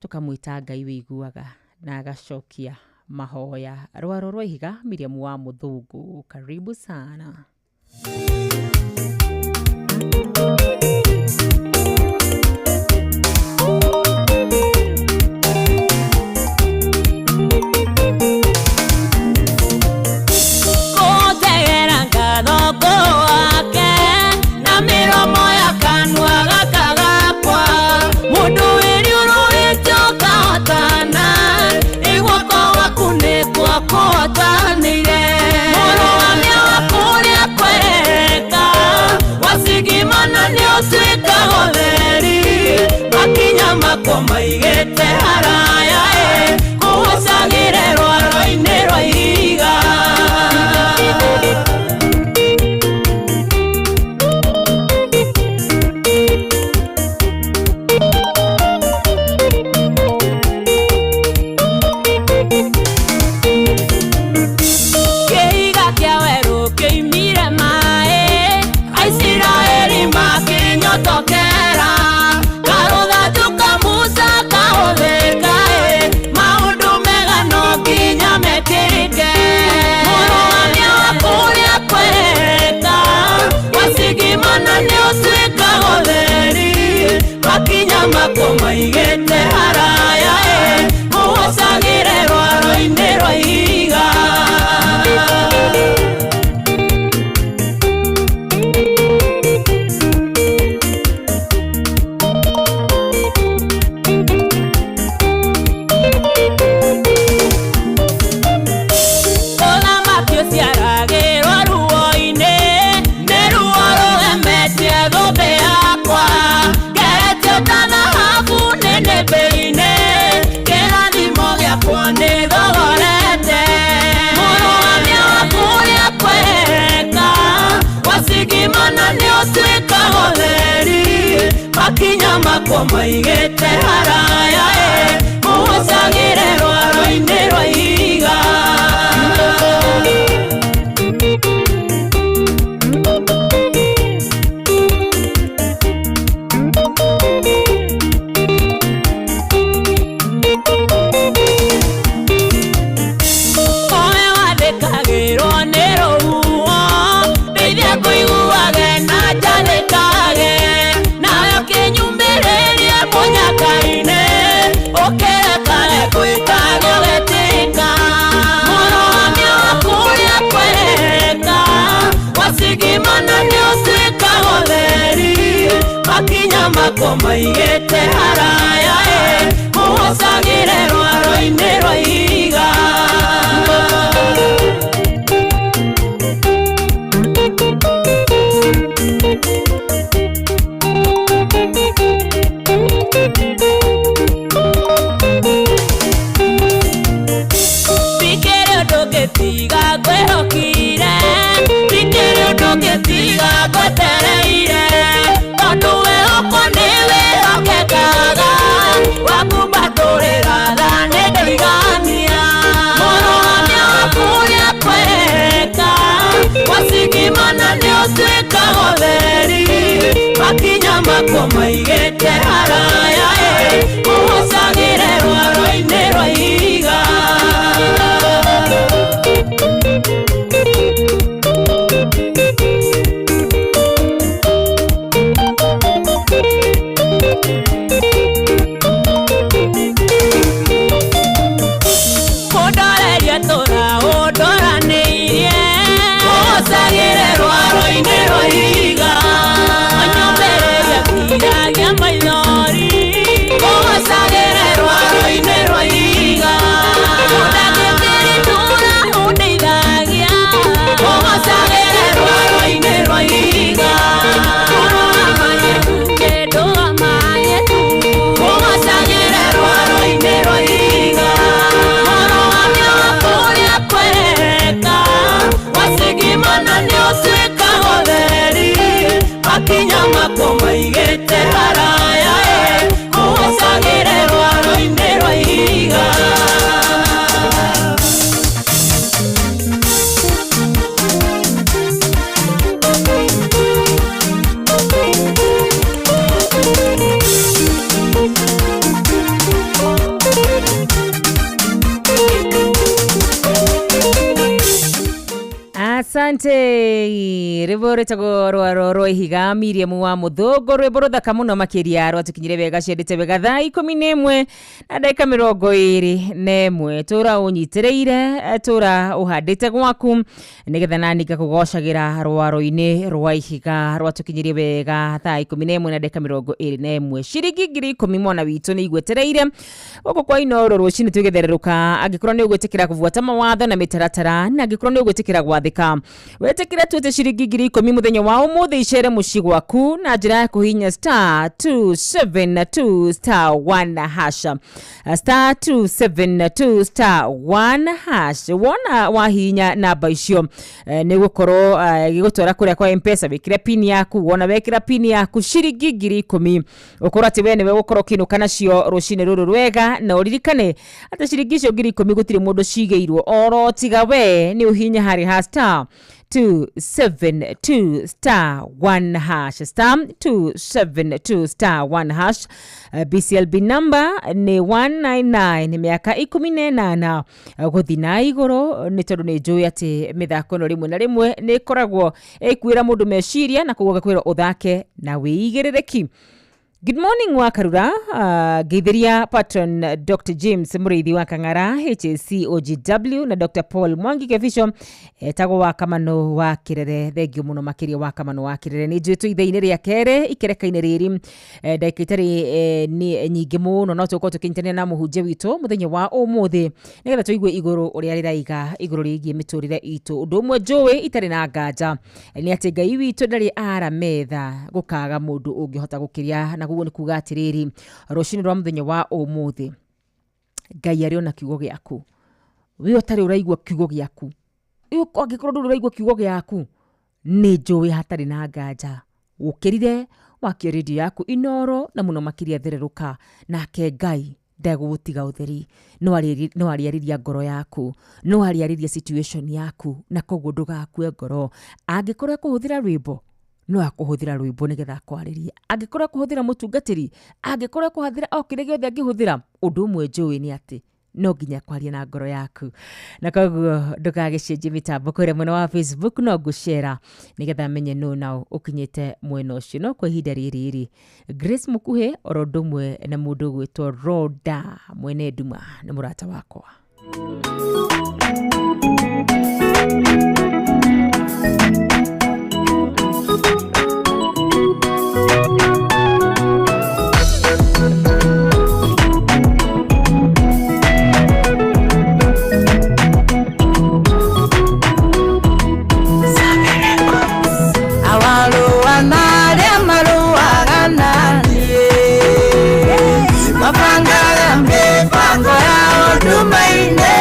Tũkamwĩta Ngai wĩiguaga na agacokia mahoya. Rwaro rwa ihiga, Miriam wa Mũthũngũ, karibu sana. Kũnjegera ngatho wake na mĩromo ya kanua gaka gakwa, mũndũ wĩriũrũrĩte ũkahotana, ĩguoko gwaku nĩkuo kũhotanĩire. Mũrũgamia wa kũrĩa kwereka wacigimana nĩ ũtuĩkaga ũtheri, makinya makwa maigĩte haraya ĩ kũgucagĩre rwaro-inĩ rwa ihiga. Kĩhiga kĩa werũ kĩimire maĩ, Aisiraeli makĩnyotokera, karũthanju ka Musa kahũthĩka ĩ, maũndũ mega no nginya mekĩrĩke. Mũrũgamia wa kũrĩa kwereka wacigimana nĩ ũtuĩkaga ũtheri, makinya makwa maigĩte haraya ĩ, kũgucagĩre rwaro-inĩ rwa ihiga. Ũthamaki ũciaragĩrwo ruo-inĩ, nĩ ruo rũgemetie thũmbĩ yakwa, ngeretio ta thahabu nĩnĩmbĩ-inĩ, kĩrathimo gĩakwa nĩ thogorete. Mũrũgamia wa kũrĩa kwereka wacigimana nĩ ũtuĩkaga ũtheri, makinya makwa maigĩte haraya ĩ, kũgucagĩre rwaro-inĩ rwa ihiga. Owe wathĩkagĩrwo nĩ rũhuho, ndeithia kũiguage na njathĩkage, nawe ũkĩnyumĩrĩrie mũnyaka-inĩ, ũkĩrekage gwĩka gũgĩtĩka. Mũrũgamia wa kũrĩa kwereka wacigimana nĩ ũtuĩkaga ũtheri, makinya makwa maigĩte haraya ĩ, kũgucagĩre rwaro-inĩ rwa ihiga. Ndikĩrĩ ũndũ ngĩtiga ngwĩhokire, ndikĩrĩ ũndũ ngĩtiga ngwetereire, tondũ wĩhokwo nĩ wĩhokekaga, wakumbatũrĩra tha nĩ ndoigania. Mũrũgamia wa kũrĩa kwereka wacigimana nĩ ũtuĩkaga ũtheri, makinya makwa maigĩte haraya ĩ, kũgucagĩre rwaro-inĩ rwa ihiga. Kũndoreria tũra ũndoranĩirie, kũgucagĩre rwaro-inĩ rwa ihiga, ũnyũmĩrĩrie ngiragia maithori, kũgucagĩre rwaro-inĩ rwa ihiga, ũndangĩkĩri tũra ũndeithagia, kũgucagĩre rwaro-inĩ rwa ihiga, ndũgamaye tu, ndũgamaye tu, kũgucagĩre rwaro-inĩ rwa ihiga. Mũrũgamia wa kũrĩa Asante. Rwĩmbo rwĩtagwo rwaro rwa ihiga Miriam wa Mũthũngũ, rwĩmbo rũthaka mũno makĩria, rwatũkinyire wega ciendete wega thaa 11 na ndagĩka 21. Tũra ũnyitĩrĩire, tũra ũhandĩte gwaku nĩgetha nani ngakũgocagĩra rwaro-inĩ rwa ihiga. Rwatũkinyirie wega thaa 11 na ndagĩka 21. Ciringi 10,000 mwana witũ nĩ igwetereire gũkũ kwa Inooro rũcinĩ twĩgĩthererũka. Angĩkorwo nĩ ũgwĩtĩkĩra kũbuata mawatho na mĩtaratara, na angĩkorwo nĩ ũgwĩtĩkĩra gwathĩka, wetĩkĩra tuĩte ciringi 10,000 mũthenya wa ũmũthĩ icere mũciĩ gwaku na njĩra ya kũhihinya star 272 star 1 hash, star 272 star 1 hash. Wona wahihinya namba icio, nĩ gũkorwo gĩgũtwara kũrĩa kwa Mpesa, wĩkĩre pin yaku. Wona wekĩra pin yaku, ciringi 10,000 ũkorwo atĩ we nĩwe gũkorwo ũkĩinũka nacio rũcinĩ rũrũ rwega. Na ũririkane atĩ ciringi icio 10,000 gũtirĩ mũndũ cigĩirwo oro tiga we nĩ ũhihinya harĩ ha star 272 star 1 hash, star 272 star 1 hash. BCLB number nĩ 199, mĩaka 18 gũthiĩ na igũrũ, nĩ tondũ nĩ njũĩ atĩ mĩthako ĩno rĩmwe na rĩmwe nĩ ĩkoragwo ĩkuĩra mũndũ meciria, na koguo ngakwĩra ũthake na wĩigĩrĩrĩki. Good morning wa Karura, ngeithiria patron Dr. James Mũrĩithi wa Kang'ara HAC OGW na Dr. Paul Mwangi Kebisho, etagwo wa Kamano wa Kĩrere. Thengio mũno makĩria wa Kamano wa Kĩrere. Nĩ njũĩ twĩ ithaa-inĩ rĩa kerĩ ikereka-inĩ rĩrĩ, ndagĩka itarĩ nĩ nyingĩ mũno, no tũgũkorwo tũkĩnyitanĩra na mũhunjia witũ mũthenya wa ũmũthĩ nĩgetha tũigue igũrũ ũrĩa rĩraiga igũrũ rĩgiĩ mĩtũrĩre itũ. Ũndũ ũmwe njũĩ itarĩ na nganja nĩ atĩ Ngai witũ ndarĩ ara metha gũkaga mũndũ ũngĩhota gũkĩria, na koguo nĩ kuga atĩrĩrĩ, rũcinĩ rwa mũthenya wa ũmũthĩ Ngai arĩ ona kiugo gĩaku. We ũtarĩ ũraigua kiugo gĩaku, angĩkorwo ndũrĩ ũraigua kiugo gĩaku, nĩ njũĩ hatarĩ na nganja ũkĩrire wakia redio yaku Inooro na mũno makĩria thererũka, nake Ngai ndegũgũtiga ũtheri. No arĩarĩria ngoro yaku, no arĩarĩria situation yaku, na koguo ndũgakue ngoro. Angĩkorwo ekũhũthĩra rwĩmbo, no akũhũthĩra rwĩmbo nĩgetha akwarĩrie. Angĩkorwo ekũhũthĩra mũtungatĩri, angĩkorwo ekũhũthĩra o kĩrĩa gĩothe angĩhũthĩra, ũndũ ũmwe njũĩ nĩ atĩ no nginya kwaria na ngoro yaku, na koguo ndũgagĩcenjie mĩtambo kũrĩa mwena wa Facebook, no ngũcera nĩgetha menye nũ nao ũkinyĩte mwena ũcio. No kwa ihinda rĩrĩ rĩ, Grace Mũkuhĩ oro ũndũ ũmwe na mũndũ ũgwĩtwo Roda mwene nduma nĩ mũrata wakwa. Mabangaga mibango yao ndumaine.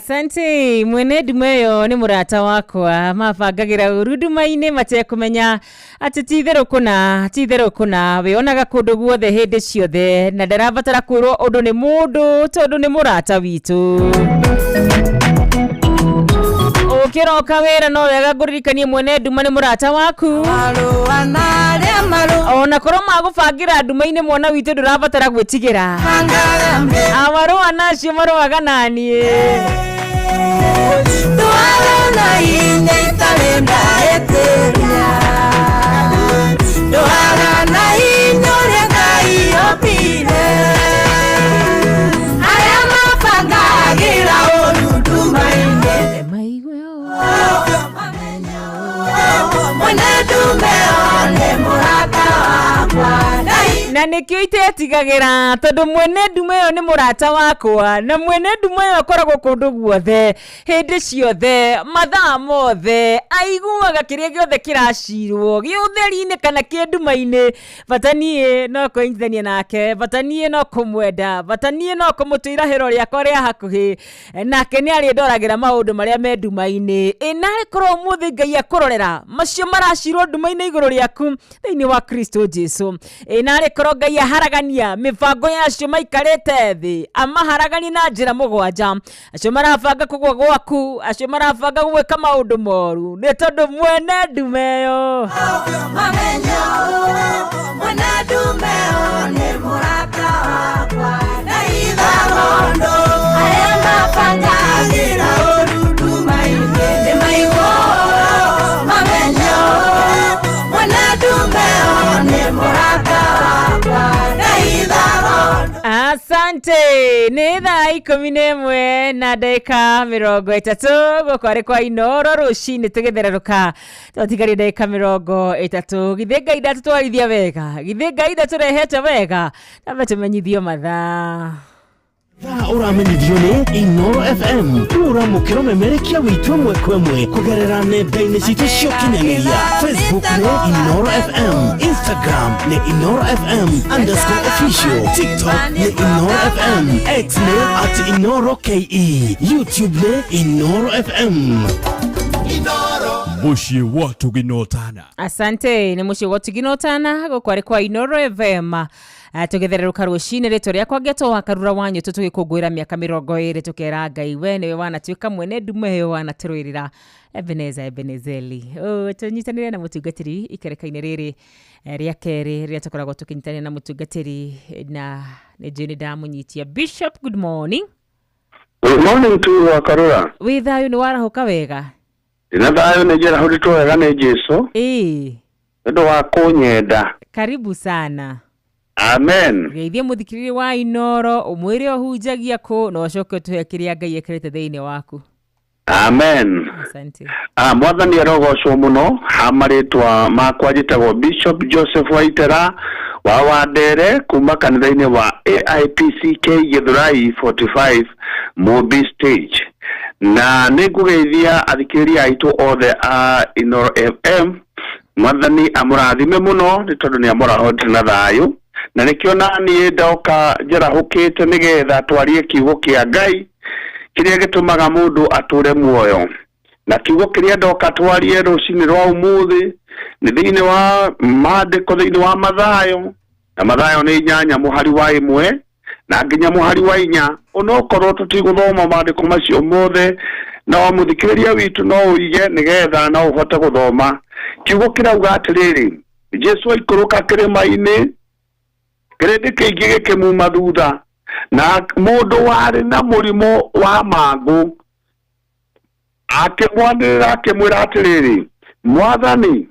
Asante. Mwene nduma ĩyo nĩ mũrata wakwa, mabangagĩra ũru nduma-inĩ matekũmenya atĩ ti itherũ kũna, ti itherũ kũna, wĩonaga kũndũ guothe hĩndĩ ciothe, na ndarabatara kwĩrwo ũndũ nĩ mũndũ tondũ nĩ mũrata witũ. Ũkĩroka wĩra no wega ngũririkanie mwene nduma nĩ mũrata waku, ona korwo magũbangĩra nduma-inĩ mwana witũ ndũrabatara gwĩtigĩra, amarũa nacio marũaga naniĩ. Ndwarona hinya itarĩ ndaĩtĩria, ndwara na hinya ũrĩa Ngai ombire, arĩa mabangagĩra ũru nduma-inĩ mwene ndume one mũrata wakwa. Na nĩkĩo itetigagĩra tondũ mwene nduma ĩyo nĩ mũrata wakwa, na mwene nduma ĩyo akoragwo kũndũ guothe hĩndĩ ciothe mathaa mothe, aiguaga kĩrĩa gĩothe kĩracirwo gĩ ũtheri-inĩ kana kĩ nduma-inĩ. Bata niĩ no kwĩnyitithania nake, bata niĩ no kũmwenda, bata niĩ no kũmũtwĩra hĩro rĩakwa rĩa hakuhĩ, nake nĩ arĩndoragĩra maũndũ marĩa me nduma-inĩ. Ĩ narĩ korwo ũmũthĩ Ngai akũrorera macio maracirwo nduma-inĩ igũrũ rĩaku thĩinĩ wa Kristo Jesu. Ĩ narĩ korwo Ngai aharagania mĩbango yacio maikarĩte thĩ, amaharaganie na njĩra mũgwanja, acio marabanga kũgwa gwaku, acio marabanga gwĩka maũndũ moru, nĩ tondũ mwene ndume ĩyo Mamenya mwene ndume nĩ mũrata wakwa, ndaithagondo arĩa mabangagĩra ũru nduma-inĩ nĩ maigwo. Mamenya mwene ndume nĩ mũrata wakwa, ndaithagondo. Asante. Nĩ thaa 11 na ndagĩka 30 gũkũ arĩ kwa Inoro rũcinĩ tũgĩthererũka, twatigaria ndagĩka 30. Githĩ Ngai ndatũtwarithia wega, githĩ Ngai ndatũrehete wega, tambe tũmenyithio mathaa. Thaa ũramenyithio nĩ Inoro FM. Rĩu ũramũkĩra ũmemerekia witũ ĩmwe kwa ĩmwe kũgerera nenda-inĩ citũ cia ũkinyanĩria. Facebook nĩ Inoro FM, Instagram nĩ Inoro FM underscore official, TikTok nĩ Inoro FM, X nĩ at Inoro KE, YouTube nĩ Inoro FM. Mũciĩ wa Tũginotana. Asante. Nĩ mũciĩ wa Tũginotana gũkũ arĩ kwa Inoro FM. Tũgĩthererũka rũcinĩ, rĩtwa rĩakwa ngetwo wa Karura wa Nyũtũ, tũgĩkũngũĩra mĩaka 20, tũkera Ngai we nĩwe wanatuĩka mwene ndume ĩyo wanatũrũĩrĩra. Ebeneza Ebenezeli. Tũnyitanĩre na mũtungatĩri ikereka-inĩ rĩrĩ rĩa kerĩ rĩrĩa tũkoragwo tũkĩnyitanĩra na mũtungatĩri, na nĩ njũĩ nĩ ndamũnyitia. Bishop, good morning. Good morning to you, Wakarura. Wĩ thayũ? Nĩ warahũka wega? Ndĩna thayũ, nĩ njerahũrĩtwo wega nĩ Jesu nĩ ũndũ wa kũnyenda. Karibu sana. Amen. Geithie mũthikĩrĩria wa Inoro, ũmwĩre ũhunjagia kũ, na ũcoke ũtũhe kĩrĩa Ngai ekĩrĩte thĩinĩ waku. Amen. Asante. Mwathani arogocwo mũno. Ha marĩtwa makwa njĩtagwo Bishop Joseph Waitera wa Wandere kuma kanitha-inĩ wa AIPCK Gĩthũrai 45 Mũmbi stage, na nĩ ngũgeithia athikĩrĩria aitũ othe a Inoro FM. Mwathani amũrathime mũno nĩ tondũ nĩ amũrahotire na thayũ, na nĩkĩo naniĩ ndoka njarahũkĩte nĩgetha twarie kiugo kĩa Ngai kĩrĩa gĩtũmaga mũndũ atũre muoyo. Na kiugo kĩrĩa ndoka twarie rũcinĩ rwa ũmũthĩ nĩ thĩinĩ wa maandĩko, thĩinĩ wa Mathayo, na Mathayo nĩ 8 mũhari wa 1 na nginya mũhari wa 4. Onokorwo tũtigũthoma maandĩko macio mothe, no mũthikĩrĩria witũ no ũige nĩgetha no ũhote gũthoma. Kiugo kĩrauga atĩrĩrĩ, Jesu aikũrũka kĩrĩma-inĩ, kĩrĩndĩ kĩingĩ gĩkĩmuma thutha, na mũndũ warĩ na mũrimũ wa mangũ akĩmwanĩrĩra akĩmwĩra atĩrĩrĩ, Mwathani,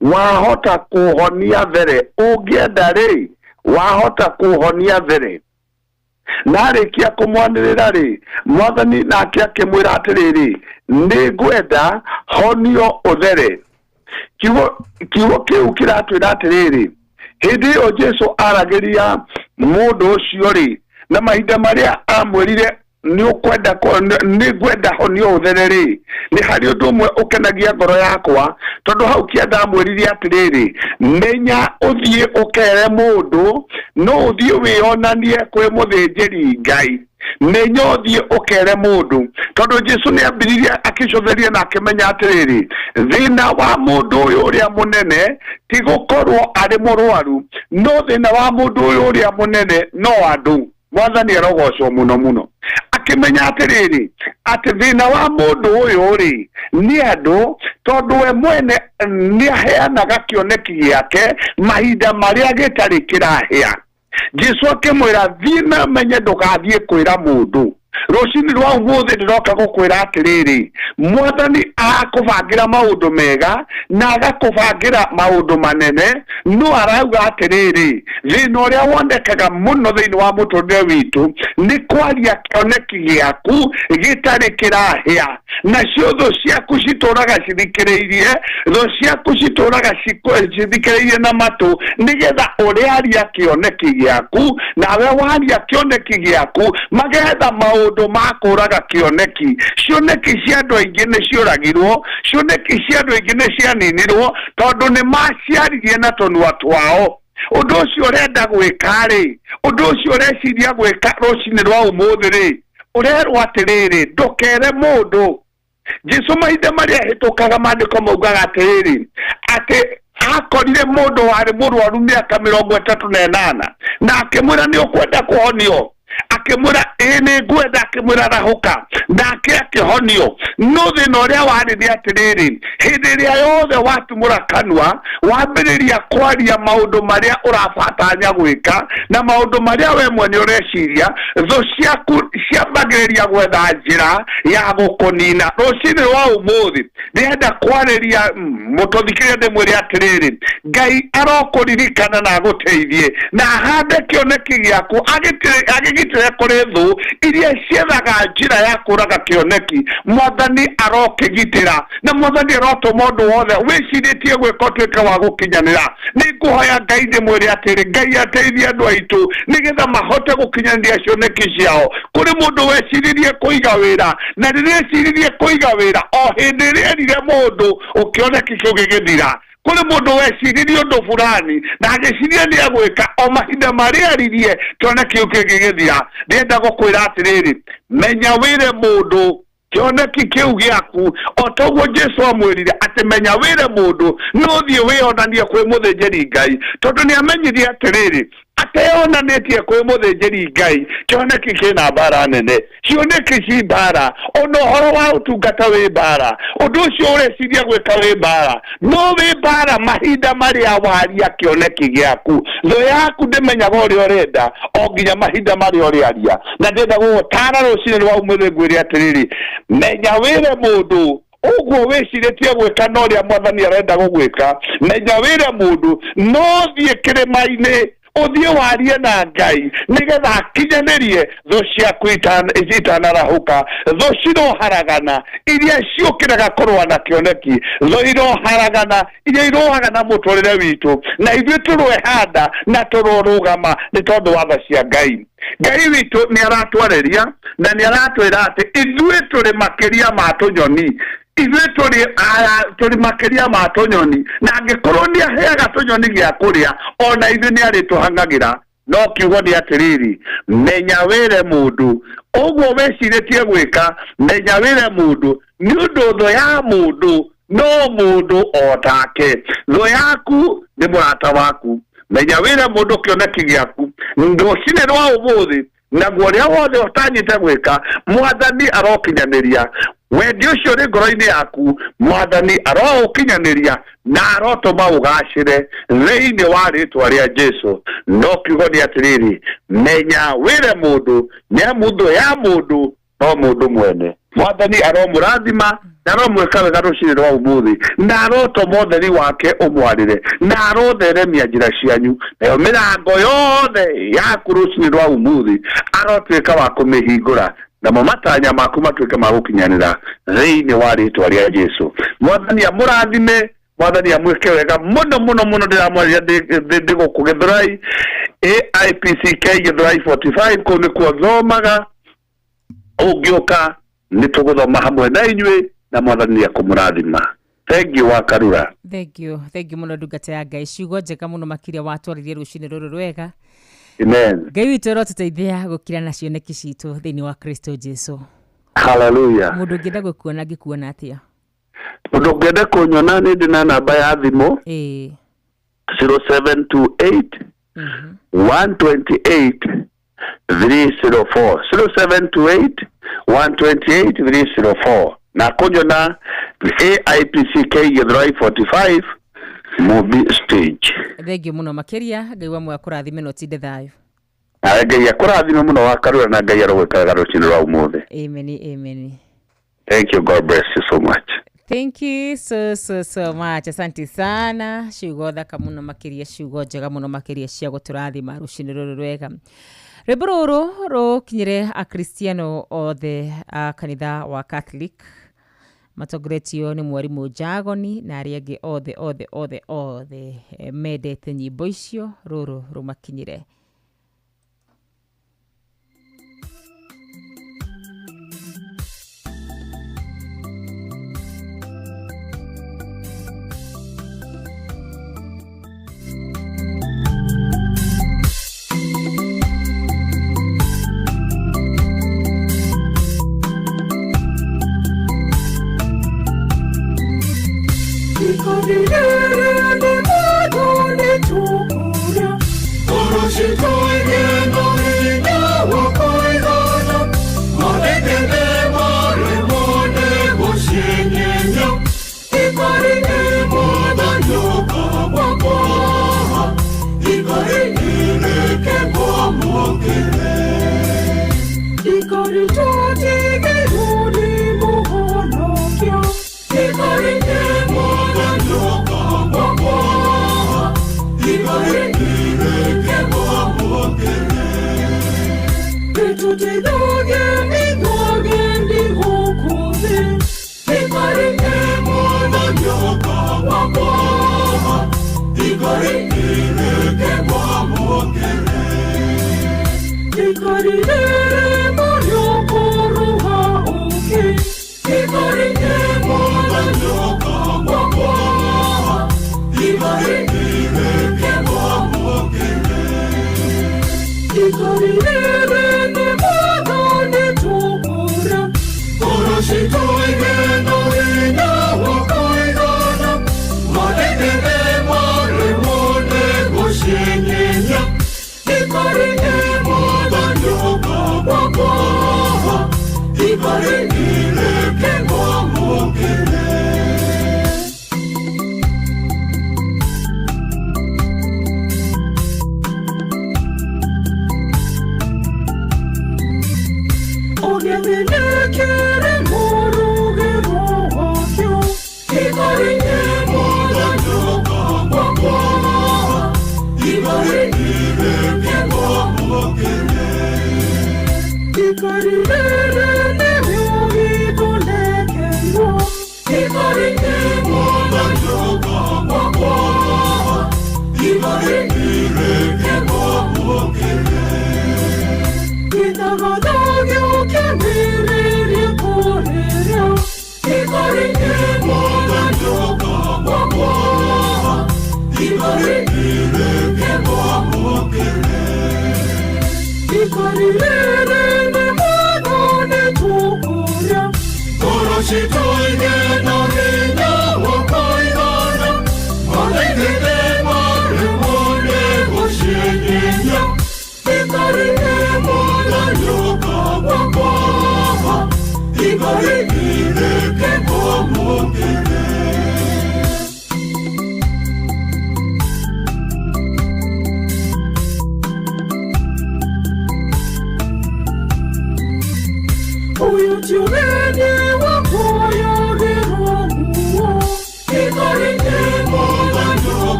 wahota kũhonia there, ũngĩenda rĩ, wahota kũhonia there. Na arĩkia kũmwanĩrĩra rĩ, Mwathani nake akĩmwĩra atĩrĩrĩ, nĩ ngwenda, honio ũthere. Kiugo kĩu kĩratwĩra atĩrĩrĩ, hĩndĩ ĩyo Jesu aragĩria mũndũ ũcio rĩ, na mahinda marĩa amwĩrire nĩ ũkwenda nĩ ngwenda honio ũthere rĩ, nĩ harĩ ũndũ ũmwe ũkenagia ngoro yakwa, tondũ hau kĩanda amwĩrire atĩrĩrĩ, menya ũthiĩ ũkere mũndũ, no ũthiĩ wĩonanie kwĩ mũthĩnjĩri Ngai. Menya ũthiĩ ũkere mũndũ, tondũ Jesu nĩ ambiririe akĩcotheria na akĩmenya atĩrĩrĩ, thĩna wa mũndũ ũyũ ũrĩa mũnene ti gũkorwo arĩ mũrwaru, no thĩna wa mũndũ ũyũ ũrĩa mũnene no andũ. Mwathani arogocwo mũno mũno. Akĩmenya atĩrĩrĩ, atĩ thĩna wa mũndũ ũyũ rĩ nĩ andũ, tondũ we mwene nĩ aheanaga kĩoneki gĩake mahinda marĩa gĩtarĩ kĩrahĩa. Jesu akĩmwĩra, thiĩ na menye ndũgathiĩ kwĩra mũndũ. Rũcinĩ rwa ũmũthĩ ndĩroka gũkwĩra atĩrĩrĩ, Mwathani akũbangĩra maũndũ mega na agakũbangĩra maũndũ manene, no arauga atĩrĩrĩ, thĩna ũrĩa wonekaga mũno thĩinĩ wa mũtũrĩre witũ nĩ kwaria kĩoneki gĩaku gĩtarĩ kĩrahĩa. Nacio thũ ciaku citũraga cithikĩrĩirie, thũ ciaku citũraga cithikĩrĩirie na matũ, nĩgetha ũrĩaria kĩoneki gĩaku, nawe waria kĩoneki gĩaku magetha maũndũ ma kũraga kĩoneki. Cioneki cia andũ aingĩ nĩ ciũragirwo, cioneki cia andũ aingĩ nĩ cianinirwo, tondũ nĩ maciaririe na tũnua twao. Ũndũ ũcio ũrenda gwĩka-rĩ, ũndũ ũcio ũreciria gwĩka rũcinĩ rwa ũmũthĩ-rĩ, ũrerwo atĩrĩrĩ, ndũkere mũndũ. Jesu mahinda marĩa ahĩtũkaga maandĩko maugaga atĩrĩrĩ, atĩ akorire mũndũ warĩ mũrwaru mĩaka 38, na akĩmwĩra nĩ ũkwenda kũhonio? Akĩmwĩra ĩĩ nĩ ngwenda. Akĩmwĩra rahũka, nake akĩhonio. No thĩna ũrĩa warĩ nĩ atĩrĩrĩ, hĩndĩ ĩrĩa yothe watumũra kanua wambĩrĩria kwaria maũndũ marĩa ũrabatanya gwĩka na maũndũ marĩa we mwene ũreciria, thũ ciaku ciambagĩrĩria gwetha njĩra ya gũkũnina. Rũcinĩ rwa ũmũthĩ ndĩrenda kwarĩria mũtũthikĩrĩria ndĩmwĩre atĩrĩrĩ, Ngai arokũririkana na agũteithie na ahande kĩoneki gĩaku, agĩgitĩre kũrĩ thũ iria ciethaga njĩra ya kũraga kĩoneki. Mwathani arokĩgitĩra, na Mwathani arotũma ũndũ wothe wĩcirĩtie gwĩka ũtuĩke wa gũkinyanĩra. Nĩ ngũhoya Ngai ndĩmwĩre atĩrĩ, Ngai ateithie andũ aitũ nĩgetha mahote gũkinyanĩria cioneki ciao. Kũrĩ mũndũ weciririe kũiga wĩra, na rĩrĩa eciririe kũiga wĩra, o hĩndĩ ĩrĩa erire mũndũ, ũkĩoneki kĩu gĩgĩthira. Kũrĩ mũndũ weciririe ũndũ fulani na agĩciria nĩ egwĩka, o mahinda marĩa eririe, kĩoneki kĩu gĩgĩthira. Ndĩrenda gũkwĩra atĩrĩrĩ, menya wĩre mũndũ kĩoneki kĩu gĩaku, o ta ũguo Jesu amwĩrire atĩ menya wĩre mũndũ, no ũthiĩ wĩonanie kwĩ mũthĩnjĩri Ngai, tondũ nĩ amenyire atĩrĩrĩ, ateyonanĩtie kwĩ mũthĩnjĩri Ngai, kĩoneki kĩna mbara nene, cioneki ci mbara, ona ũhoro wa ũtungata wĩ mbara, ũndũ ũcio ũreciria gwĩka wĩ mbara, no wĩ mbara mahinda marĩa waria kĩoneki gĩaku. Thũ yaku ndĩmenyaga ũrĩa ũrenda o nginya mahinda marĩa ũrĩaria. Na ndĩrenda gũgũtara rũcinĩ rwa ũmũthĩ ngwĩre atĩrĩrĩ, menya wĩre mũndũ ũguo wĩcirĩtie gwĩka na ũrĩa Mwathani arenda gũgwĩka. Menya wĩre mũndũ, no thiĩ kĩrĩma-inĩ ũthiĩ warie na Ngai nĩgetha akinyanĩrie thũ ciaku itanarahũka. Thũ ciroharagana iria ciũkĩraga kũrũa na kĩoneki, thũ iroharagana iria irũaga na mũtũrĩre witũ, na ithuĩ tũrwehanda na tũrorũgama nĩ tondũ wa tha cia Ngai. Ngai witũ nĩ aratwarĩria na nĩ aratwĩra atĩ ithuĩ tũrĩ makĩria ma tũnyoni, ithuĩ tũrĩ makĩria ma tũnyoni, na angĩkorwo nĩ aheaga tũnyoni gĩa kũrĩa, ona ithuĩ nĩ arĩtũhang'agĩra. No kiugo nĩ atĩrĩrĩ, menya wĩre mũndũ ũguo wĩcirĩtie gwĩka, menya wĩre mũndũ, nĩ ũndũ thũ ya mũndũ no mũndũ o take. Thũ yaku nĩ mũrata waku. Menya wĩre mũndũ kĩoneki gĩaku rũcinĩ rwa ũmũthĩ, naguo ũrĩa wothe ũtanyĩte gwĩka, Mwathani arokinyanĩria. Wendi ũcio ũrĩ ngoro-inĩ yaku, Mwathani aroũkinyanĩria na arotũma ũgacĩre thĩinĩ wa rĩtwa rĩa Jesu. No kiugo nĩ atĩrĩrĩ, menya wĩre mũndũ, nĩ amu thũ ya mũndũ no mũndũ mwene. Mwathani aromũrathima na aromwĩka wega rũcinĩ rwa ũmũthĩ, na arotũma ũtheri wake ũmwarĩre, na arotheremia njĩra cianyu, nayo mĩrango yothe yaku rũcinĩ rwa ũmũthĩ arotuĩka wa kũmĩhingũra, namo matanya maku matuĩke ma gũkinyanĩra thĩinĩ wa rĩtwa rĩa Jesu. Mwathani amũrathime, Mwathani amwĩke wega mũno mũno mũno. Ndĩramwarĩria ndĩ gũkũ Gĩthũrai, AIPCK Gĩthũrai 45, kũu nĩkuo thomaga. Ũngĩũka nĩ tũgũthoma hamwe na inyuĩ, na Mwathani nĩ ekũmũrathima. Thank you wa Karura. Thank you, thank you mũno ndungata ya Ngai, ciugo njega mũno makĩria watwarĩrie rũcinĩ rũrũ rwega. Amen. Ngai witũ arotũteithia gũkira na cioneki citũ thĩinĩ wa Kristo Jesu. Hallelujah. Mũndũ ũngĩenda gũkuona angĩkuona atĩa? Mũndũ ũngĩenda kũnyona nĩ ndĩ na namba ya thimũ Ĩĩ. 0728 128 304 0728 128 304 na kũnyona AIPCK Githurai 45 Mubi stage. Thengio mũno makĩria, Ngai wa muoyo akũrathime na ũtinde thayũ. Nawe Ngai akũrathime mũno wa Karura na Ngai arogwĩkaga rũcinĩ rwa ũmũthĩ. Amen, amen. Thank you. God bless you so much. Thank you so so so much. Asante sana. Ciugo thaka muno makiria, ciugo njega muno makiria cia gũtũrathima rũcinĩ rũrũ rwega. Rwĩmbo rũrũ rũkinyĩre akristiano othe a kanitha wa Catholic matongoretio nĩ mwarimũ Jagoni na arĩa angĩ othe othe othe othe mendete nyĩmbo icio, rũrũ rũmakinyĩre.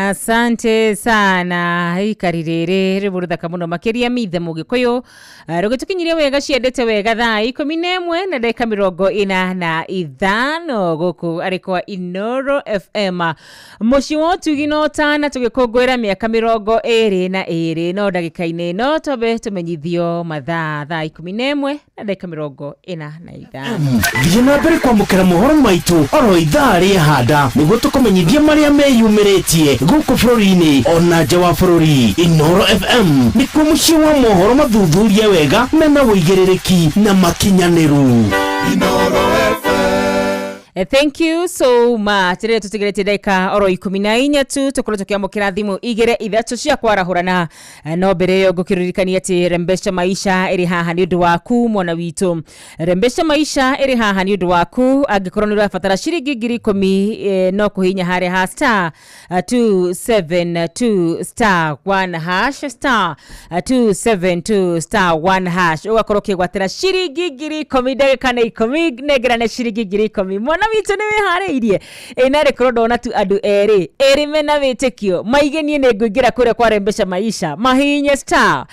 Asante sana. Ikari rĩrĩ rĩmwe rũthaka mũno makĩria mithe mũgĩkũyũ. Rũgĩtũkinyirie wega ciendete wega thaa 11 na ndagĩka 45 gũkũ arĩ kwa Inoro FM, mũciĩ wa ũtugi na ũtana, tũgĩkũngũĩra mĩaka 22. No ndagĩka-inĩ ĩno twambe tũmenyithio mathaa, thaa 11 na ndagĩka 45. Thiĩ na mbere kwamũkĩra mohoro maitũ oro ithaa rĩa handa nĩguo tũkũmenyithie marĩa meyumĩrĩtie gũkũ bũrũri-inĩ ona nja wa bũrũri. Inoro FM nĩkuo mũciĩ wa mohoro mathuthurie wega mena ũigĩrĩrĩki na makinyanĩru. Thank you so much. Rĩrĩa tũtigarĩtie ndagĩka oro 14 tu tũkorwo tũkĩamũkĩra thimũ igĩrĩ ithatũ cia kwarahũrana. No mbere ĩyo ngũkĩririkania atĩ Rembesha Maisha ĩrĩ haha nĩ ũndũ waku, mwana witũ. Rembesha Maisha ĩrĩ haha nĩ ũndũ waku. Angĩkorwo nĩ ũrabatara ciringi 10,000, no kũhihinya harĩa ha star 272 star 1 hash, star 272 star 1 hash, ũgakorwo ũkĩgwatĩra ciringi 10,000. Ndagĩka nĩ 10, nengerane ciringi 10,000. Mwana witũ, nĩ wĩharĩirie? Ĩ narĩ korwo ndona tu andũ erĩ erĩ mena wĩtĩkio maige niĩ nĩ ngũingĩra kũrĩa kwa Rembesha Maisha, mahihinye star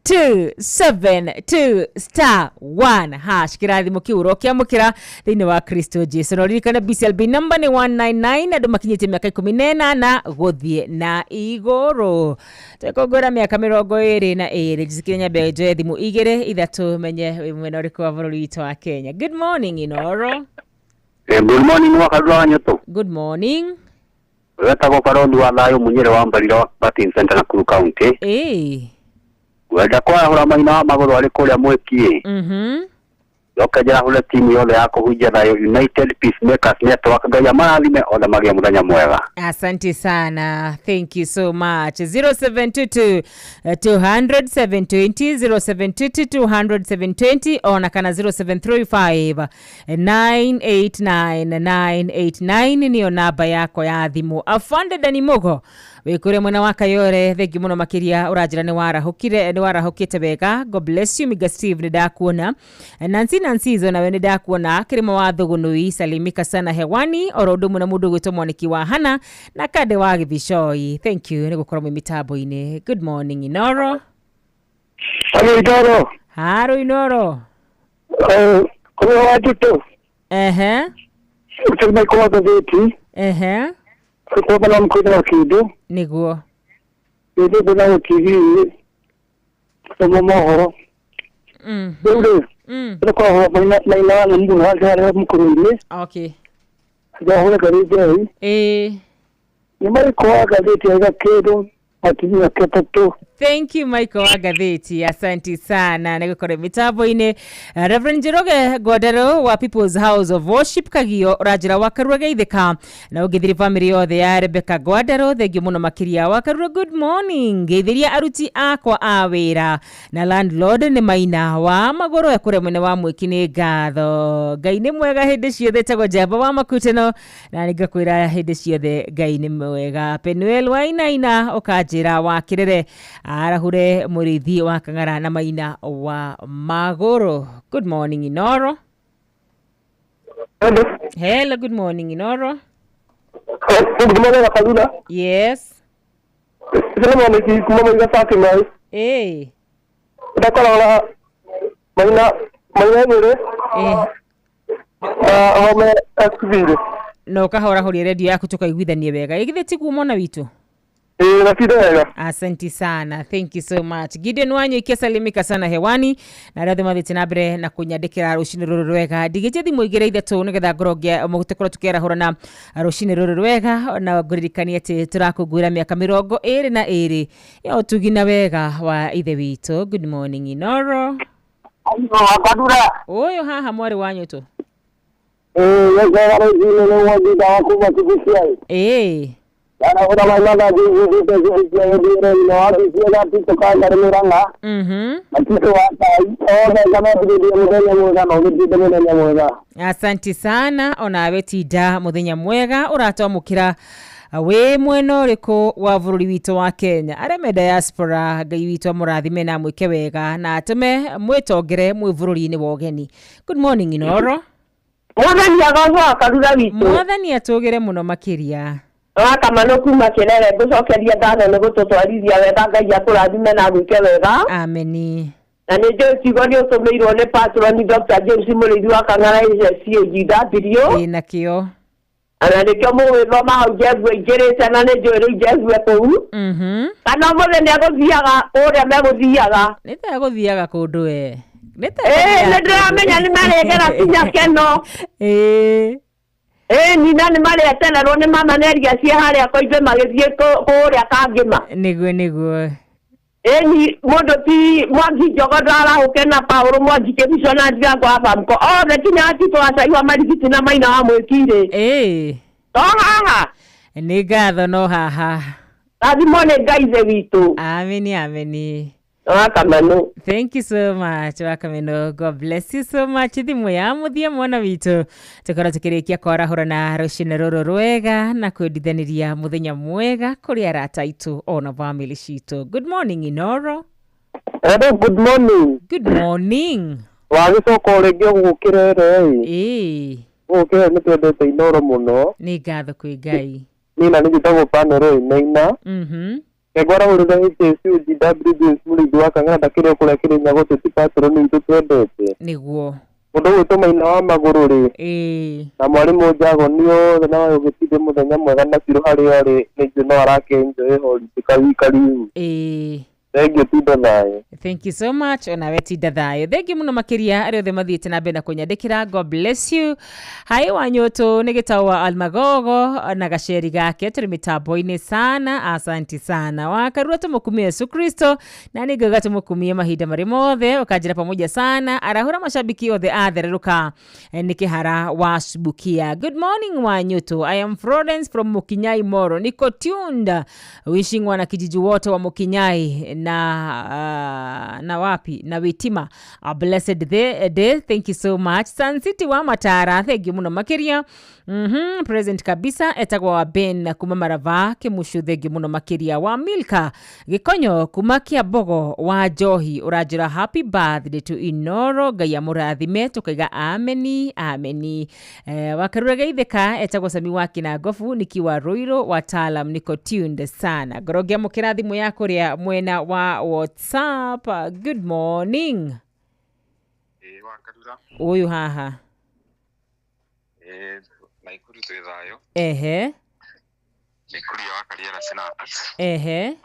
272 star 1 hash, kĩrathimo kĩu ũrokĩamũkĩra thĩinĩ wa Kristo Jesu. Na ũririkane BCLB number nĩ 199, andũ makinyĩtie mĩaka 18 gũthiĩ na igũrũ. Twekũngũĩra mĩaka 22. Njĩtĩkĩrie nyambe njoe thimũ igĩrĩ ithatũ menye wĩ mwena ũrĩkũ wa bũrũri witũ wa Kenya. Good morning, Inoro. Good morning, Wakarura wa Nyoto. Good morning. Wetagwo Barondi wa Thayũ Munyere wa Mbarira Batin Center, Nakuru County. Wenda kwarahũra Maina wa Magũrũ arĩ kũrĩa Mwĩkiĩ. Njoke njarahũre timu yothe ya kũhunjia thayũ, United Peacemakers Network. Ngai amarathime othe, magĩe mũthenya mwega. Asante sana. Thank you so much. 0722 200 720, 0722 200 720, ona kana 0735 989 989 niyo namba yako ya thimu. Afande Dani Mugo wĩ mwena wa Kayore, thengi mũno makĩria. Ũranjĩra nĩ warahũkire, nĩ warahũkĩte wega. God bless you. Miga Steve, nĩ ndakuona. Nancy Nancy izo, nawe nĩ ndakuona. Kĩrĩma wa Thũgũnũi, salimika sana hewani. Oro ũndũ ũmwe na mũndũ ũgwĩtwo Mwaniki wa Hana na Kande wa Gĩthicoi, thank you nĩ gũkorwo mwĩ mĩtambo-inĩ. Good morning, Inoro. Halo, Inoro. Haro, Inoro. Kũrĩa wa Njuto. Ũtũma kwa gatheti. Kwa bana mkwenda wa kindu. Nĩguo. Nĩ ndĩ TV kusoma mohoro. Rĩu rĩ, nĩ kwa maina maina na mũndũ harĩa mũkũrũ-inĩ. Ndahũra ngathĩti. Nĩ marĩkũ wa ngathĩti aiga kĩndũ makinya ketatũ. Thank you, Michael wa gatheti, asanti sana nĩ gũkorwo mĩtambo-inĩ. Reverend Njoroge Ngwandaro wa People's House of Worship Kagio, ũranjĩra wakarura geithĩka na ũngĩthiri family yothe ya Rebecca Ngwandaro, thengiũ mũno makĩria. Wakarura, good morning, ngeithĩria aruti akwa a wĩra na landlord nĩ Maina wa Magũrũ ya kũrĩa mwena wa Mwĩki. Nĩ ngatho, Ngai nĩ mwega hĩndĩ ciothe. Tagwo Njamba wa Makutano na nĩngakwĩra hĩndĩ ciothe Ngai nĩ mwega. Penuel Wainaina ũkanjĩra wa Kĩrere arahure mũrĩithi wa Kang'ara na Maina wa Magũrũ. Good morning, Inoro. Hello. Hello, good morning, Inoro. Good morning, Wakarura. Yes. Sema kuma Maiga Fatima. Ndakorora Maina Maina Nyĩrĩ. Na Home Exville. Na ũkahorahoria redio yaku tũkaiguithanie wega. Ĩ githĩ tiguo, mwana witũ? Ĩĩ, natinda wega. Asanti sana, thank you so much. Gideon Wanyoike, salimika sana hewani na arĩa othe mathiĩte na mbere na kũnyandĩkĩra rũcinĩ rũrũ rwega. Ndigĩtie thimũ igĩrĩ ithatũ nĩgetha ngorwo tũkorwo tũkĩarahũrana rũcinĩ rũrũ rwega, na ngũririkanie atĩ tũrakũngũĩra mĩaka 22 ya ũtugi na wega wa ithe witũ. Good morning, Inoro. Wakarura. Ũyũ haha mwarĩ wa Nyũtũ. Ĩĩ, wega rũcinĩ nĩ mwendinda wa kuma Kibiciai. Ndahũra maina na thithite Kibiciai ũthiĩre wa Kibiciai gatito kangari Mũrang'a. Matito wa Tai othe ngamambĩrĩria mũthenya mwega na ũgĩtinde mũthenya mwega. Asanti sana, onawe tinda muthenya mwega. Ũratwamũkĩra wĩ mwena ũrĩkũ wa bũrũri witũ wa Kenya? Arĩa me diaspora, Ngai witũ amũrathime na amwĩke wega na atũme mwĩtongere mwĩ bũrũri-inĩ wa ũgeni. Good morning, Inoro. Mwathani agocwo, Wakarura witũ. Mwathani atũgĩre mũno makĩria. Wakamano kuma Kĩrere, ngũcokeria ngatho nĩ gũtũtwarithia wega. Ngai akũrathime na agwĩke wega. Ameni. Na nĩ njũĩ kiugo nĩ ũtũmĩirwo nĩ patron Dr. James Mũrĩithi wa Kang'ara HCAGW. Ĩ nakĩo. Na nĩkĩo mũgwĩthoma hau Jesu aingĩrĩte, na nĩ njũĩ rĩu Jesu e kũu. Kana ũmũthĩ nĩ egũthiaga kũrĩa megũthiaga? Nĩ ta egũthiaga kũndũ we. Nĩ ta Ĩĩ, egũthiaga nĩ ndĩramenya nĩ marĩgera kinya keno. Ĩĩ. Ĩĩ, nina nĩ marĩetererwo nĩ mama neria ciĩ harĩa koimbe magĩthiĩ kũrĩa Kangĩma. Nĩguo, nĩguo. Ĩni mũndũ ti Mwangi Njogo ndarahũke na Paũlũ Mwangi Kĩbico na Ndirango wa Bamko othe kinya Tito wa Cai wa Marigiti na Maina wa Mwĩkirĩ. Ĩĩ. To haha. Nĩ ngatho no haha. Rathimwo nĩ Ngai ithe witũ. Ameni, ameni. Wakamano. Thank you so much, Wakameno. God bless you so much. Thimũ ya mũthia mwana witũ tũkorwo tũkĩrĩkia kwarahũrana rũcinĩ rũrũ rwega na kwendithanĩria mũthenya mwega kũrĩ arata aitũ ona family citũ. Good morning, Inoro. Hello, good morning. Good morning. Wagĩcoka o rĩngĩ gũgũkĩrere ĩ. Ĩĩ. Gũgũkĩrere nĩ twendete Inoro mũno. Nĩ ngatho kwĩ Ngai. Niĩ na nĩ njĩtagwo Panero Inaina. Ngwarahũrĩra HSU GW James Mũrĩithi wa Kang'ara ndakĩrĩ o kũrĩa Kĩrĩnyaga, ũcio ti patron witũ twendete. Nĩguo. Mũndũ ũgwĩtwo Maina wa Magũrũ rĩ. Ĩĩ. Na mwarimũ Njagoni othe na wagũgĩtinde mũthenya mwega na Cirũ harĩa arĩ nĩ njũĩ no arakĩenjoy holiday kariu. Ĩĩ. Thengiũ, tinda thayũ. Thank you so much, onawe tinda thayũ. Thengiũ mũno makĩria arĩa othe mathiĩte na mbere na kũnyandĩkĩra. God bless you. Hai Wanyũtũ nĩ gĩtaũ wa Almagogo na gaceri gake tũrĩ mĩtambo-inĩ sana. Asanti sana. Wakarura tũmũkumie Yesu Kristo na nĩ ngauga tũmũkumie mahinda marĩ mothe. Ũkanjĩra pamoja sana. Arahũra mashabiki othe athererũka nĩ kĩhara wa Subukia. Good morning, Wanyũtũ. I am Florence from Mukinyai Moro, niko tuned, wishing wana kijiji wote wa Mukinyai na wapi na Witima a blessed day. Thank you so much. Sun City wa Matara, thank you muno makiria. Present kabisa etagwa wa Ben kuma Marava Kimushu, thank you muno makiria. Wa Milka Gikonyo kuma Kiabogo wa Njohi ũranjĩra happy birthday to Inoro, Ngai amũrathime, tukaiga ameni ameni. Wakarura geithĩka etagwo Sami wa Kinangobu nikiwa Ruiru, wataalam niko tuned sana. Ngoro ngĩamũkĩra thimũ ya kũrĩa mwena wa WhatsApp. Good morning. Ĩĩ Wakarura. Ũyũ haha. Ĩĩ Naikuru twĩ thayũ. Ehe. Nĩ Kuria wa Kariera Snacks. Ehe.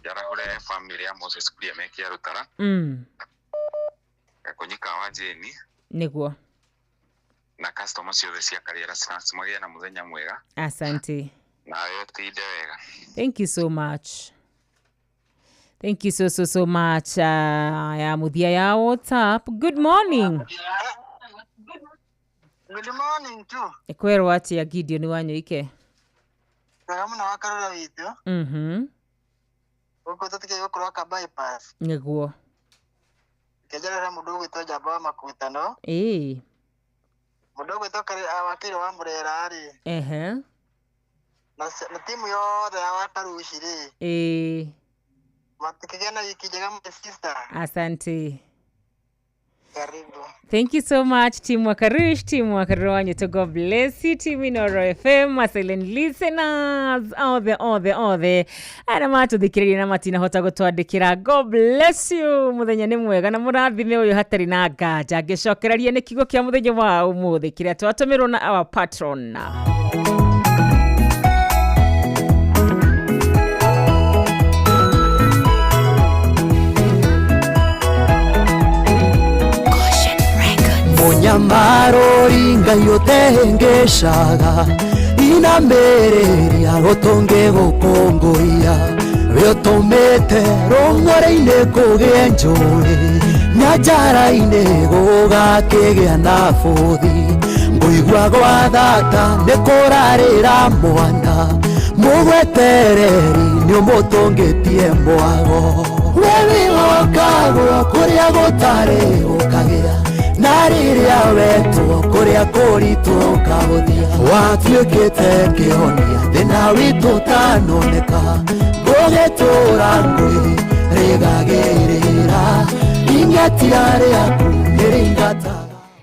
Njarahũre family ya Moses Kuria me Kĩarũtara. Gakonyi ka wa Jane Nĩguo. Na customer ciothe cia Kariera Snacks magĩe na mũthenya mwega. Asante. Nawe ũtinde wega. Thank you so much. Thank you so so so much. Ya muthia ya WhatsApp. Good morning. Good morning too. Kwĩrwo atĩa Gideon Wanyoike? Wega mũno Wakarura witũ. Gũkũ tũtikĩrĩ gũkũ Rwaka bypass. Nĩguo. Kĩnjarĩra mũndũ ũgwĩtwo Njamba wa Makutano. Ĩĩ. Mũndũ ũgwĩtwo Wakiri wa Mũrera rĩ. Ehe. Na timu yothe ya Wakaruci rĩ. Ĩĩ. Matikĩgĩa na wiki njega my sister. Asante. Karibu. Thank you so much, Team Wakarush, Team Wakaruwanyu. To God bless you, Team Inoro FM, my silent listeners, othe, othe, othe. Arĩa matũthikĩrĩria na matinahota gũtwandĩkĩra. God bless you. Mũthenya nĩ mwega na mũrathime ũyũ hatarĩ na nganja. Ngĩcokereria nĩ kiugo kĩa mũthenya wa ũmũthĩ kĩrĩa twatũmĩrwo na our patron. Mũnyamarori Ngai ũtehengeshaga inamĩrĩria gũtũngĩ gũkũngũiya we ũtũmĩte rũng'ũrĩ-inĩ kũgĩe njũĩ nyanjara-inĩ gũgakĩgĩa na bũthi ngũigua gwa thata nĩ kũrarĩra mwana mũgwetereri nĩ ũmũtũngĩtie mwago we wĩhokagwo kũrĩa gũtarĩ ũkagĩa na rĩrĩa wetwo kũrĩa kũritũ ũkahũthia watuĩkĩte kĩhonia thĩna witũ ũtanoneka ngũgĩtũra ngwĩ rĩgagĩrĩra ing'atia rĩaku nĩrĩingataga.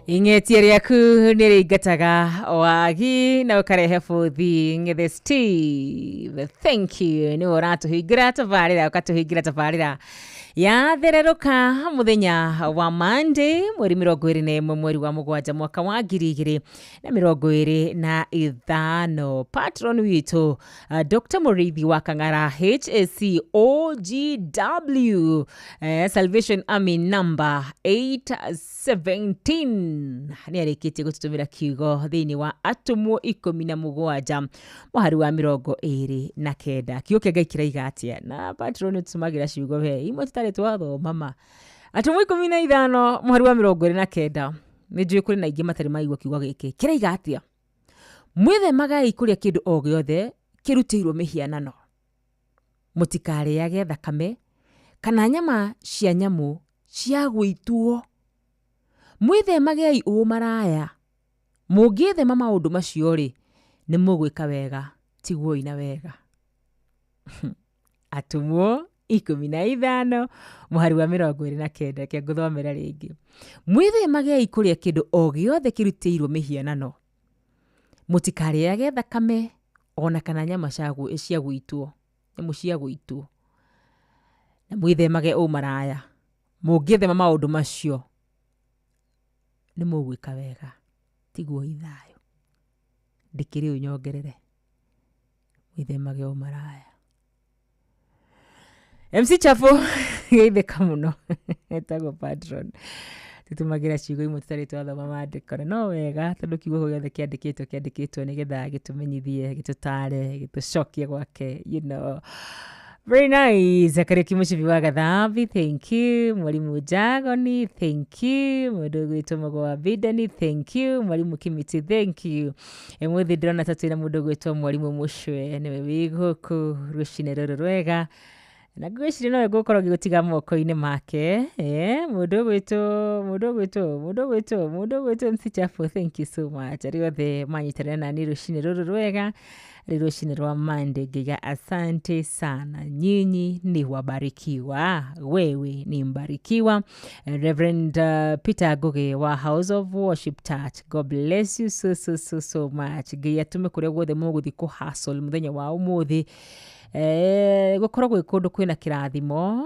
Ing'etia rĩaku nĩ rĩingataga wagi na ũkarehe bũthi. Ng'ethe Steve, thank you, nĩwe ũratũhingĩra tabarĩra, ũkatũhingĩra tabarĩra ya thererũka mũthenya wa Monday, mweri 21, mweri wa mũgwanja, mwaka wa 2025. Patron witũ Dr. Mũrĩithi wa Kang'ara, HAC OGW, Salvation Army number 817, nĩ arĩkĩtie gũtũtũmĩra kiugo thĩinĩ wa Atũmwo 17 mũhari wa 29. Kiugo kĩa Ngai kĩraiga atĩa? Na patron ũtũtũmagĩra ciugo he imwe tũtarĩ twathoma ma. Atũmwo 15 mũhari wa 29. Nĩ njũĩ kũrĩ na aingĩ matarĩ maigua kiugo gĩkĩ. Kĩraiga atĩa? Mwĩthemagai kũrĩa kĩndũ o gĩothe kĩrutĩirwo mĩhianano, mũtikarĩage thakame kana nyama cia nyamũ cia gũitwo, mwĩthemagei ũmaraya. Mũngĩthema maũndũ macio rĩ, nĩ mũgwĩka wega. Tiguoi na wega. Atũmwo 15 mũhari wa 29. Reke ngũthomera rĩngĩ. Mwĩthemagei kũrĩa kĩndũ o gĩothe kĩrutĩirwo mĩhianano, mũtikarĩage thakame ona kana nyama cia gũitwo, nyamũ cia gũitwo, na mwĩthemage ũmaraya. Mũngĩthema maũndũ macio nĩ mũgwĩka wega. Tiguoi thayũ. Ndĩkĩrĩ ũyũ nyongerere. Mwĩthemage ũmaraya. MC Chapo geithĩka mũno, etagwo patron. Tũtũmagĩra ciugo imwe tũtarĩ twathoma maandĩko, na no wega tondũ kiugo gĩothe kĩandĩkĩtwo kĩandĩkĩtwo nĩgetha gĩtũmenyithie, gĩtũtare, gĩtũcokie gwake. Very nice. Kariuki Mũcibi wa Gathambi, thank you. Mwalimu Jagoni, thank you. Mũndũ ũgwĩtwo Mũgo wa Bidani, thank you. Mwalimu Kimiti, thank you. Ũmũthĩ ndĩrona ta twĩna mũndũ ũgwĩtwo Mwalimu Mũcwe, nĩwe wĩ gũkũ rũcinĩ rũrũ rwega, na ngwĩciria nowe ngũkorwo ngĩgũtiga moko-inĩ make. Mũndũ ũgwĩtwo mũndũ ũgwĩtwo mũndũ ũgwĩtwo mũndũ ũgwĩtwo MC Chapo, thank you so much. Arĩa othe manyitanĩra nani rũcinĩ rũrũ rwega, rĩ rũcinĩ rwa Monday, ngiuga asante sana, nyinyi ni wabarikiwa, wewe ni mbarikiwa. Reverend Peter Ngugi wa House of Worship Church, God bless you so so so so much. Ngai atũme kũrĩa guothe mũgũthiĩ kũ hustle mũthenya wa ũmũthĩ, gũkorwo gwĩ kũndũ kwĩna kĩrathimo.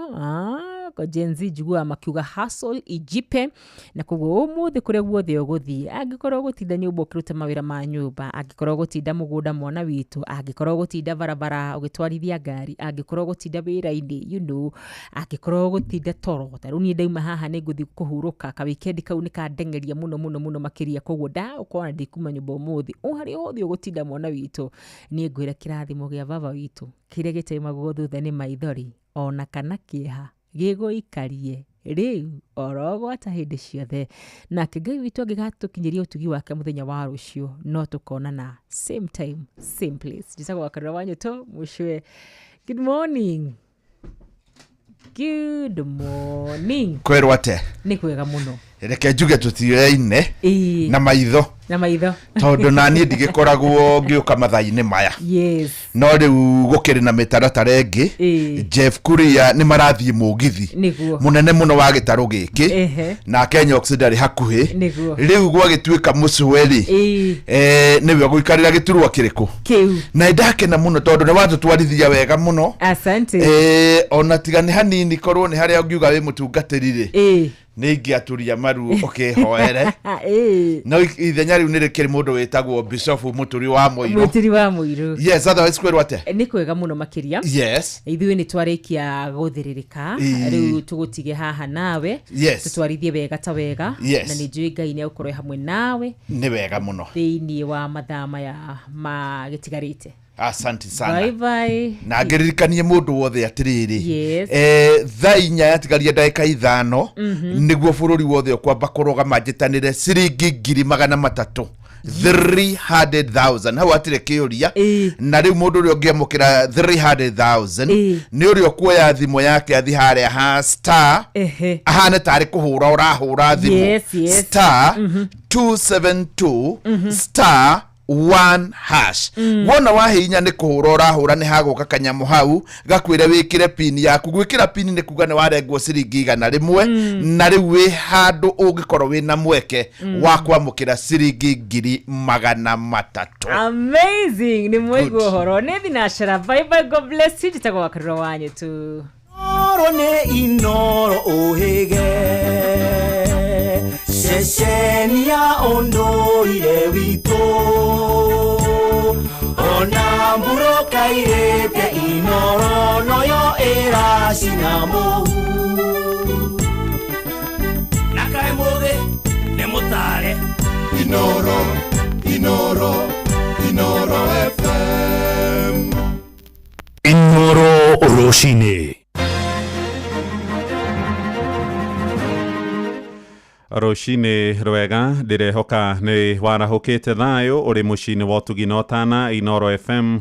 Gen Z njiguaga makiuga hustle ijipe, na koguo ũmũthĩ kũrĩa guothe ũgũthiĩ, angĩkorwo ũgũtinda nyũmba ũkĩruta mawĩra ma nyũmba, angĩkorwo ũgũtinda mũgũnda mwana witũ, angĩkorwo ũgũtinda barabara ũgĩtwarithia ngari, angĩkorwo ũgũtinda wĩra-inĩ, angĩkorwo ũgũtinda toro, ta rĩu niĩ ndauma haha nĩ ngũthiĩ kũhurũka, ka weekend kau nĩ kandengeria mũno mũno mũno makĩria, koguo ndagũkorwo na ndikuma nyũmba ũmũthĩ. O harĩa hothe ũgũtinda mwana witũ, niĩ ngwĩra kĩrathimo gĩa baba witũ kĩrĩa gĩtaimagwo thutha nĩ maithori ona kana kĩeha gĩgũikarie rĩu oro gwata hĩndĩ ciothe. Nake Ngai witũ angĩgatũkinyĩria ũtugi wake mũthenya wa rũciũ, no tũkonana same time, same place. Njĩtagwo Wakarura wa Nyũtũ Mũcwe. Good morning. Good morning. Kwĩrwo ate? Nĩ kwega mũno. Reke njuge tũtioyaine na maitho. Na maitho. Tondũ naniĩ ndigĩkoragwo ngĩũka mathaa-inĩ maya. Yes. No rĩu gũkĩrĩ na mĩtaratara ĩngĩ. Jeff Kuria nĩ marathiĩ mũgithi. Nĩguo. Mũnene mũno wa gĩtarũ gĩkĩ. Na Kenya Ox ndarĩ hakuhĩ. Nĩguo. Rĩu gwagĩtuĩka mũcwe rĩ. Nĩwe ũgũikarĩra gĩturwa kĩrĩkũ? Kĩu. Na nĩndakena mũno tondũ nĩ watũtwarithia wega mũno. Asante. Ona tiga nĩ hanini, korwo nĩ harĩa ũngiuga wĩ mũtungatĩri rĩ. Nĩ ingĩaturia maru ũkĩhoere. No ithenya rĩu nĩ rĩkĩrĩ mũndũ wĩtagwo Bishop Mũturi wa Mũirũ. Mũturi wa Mũirũ. Yes, otherwise kwĩrwo atĩa? Nĩ kwega mũno makĩria. Yes. Ithuĩ nĩ twarĩkia gũthĩrĩrĩka. Rĩu tũgũtige haha nawe. Yes. Tũtwarithie wega ta wega. Yes. Na nĩ njũĩ Ngai nĩ egũkorwo hamwe nawe. Nĩ wega mũno. Thĩinĩ wa mathaa maya ma gĩtigarĩte. Asante sana. Bye bye. Na ngĩririkanie mũndũ wothe atĩrĩrĩ. Yes. Thaa 4 yatigaria ndagĩka 5, nĩguo bũrũri wothe ũkwamba kũrũgama njĩtanĩre ciringi 300,000. 300,000 hau hatirĩ kĩũria. Na rĩu mũndũ ũrĩa ũngĩamũkĩra 300,000 nĩ ũrĩa ũkuoya thimũ yake athi harĩa ha star, ahane tarĩ kũhũra ũrahũra thimũ. Yes, yes. Star 272 star 1 hash. Wona wahihinya nĩ kũhũra ũrahũra, nĩ hagũka kanyamũ hau gakwĩre wĩkĩre pin yaku. Gwĩkĩra pin nĩ kuga nĩ warengwo ciringi 100, na rĩu wĩ handũ ũngĩkorwo wĩna mweke wa kwamũkĩra ciringi 300,000. Amazing. Nĩ mwaigua ũhoro. Nĩ thinacara. Bye bye, God bless you. Njĩtagwo Wakarura wanyu tu. Inoro nĩ Inoro ũhĩge, ceceni ya ũndũire witũ, ona mbura kairĩte Inoro noyo ĩracina mũhu. Na kaĩ mũthĩ nĩ mũtare. Inoro, Inoro, Inoro FM. Inoro rũcinĩ. Rũcinĩ rwega, ndĩrehoka nĩ warahũkĩte thayũ ũrĩ mũciĩ-inĩ wa ũtugi na ũtana Inoro FM.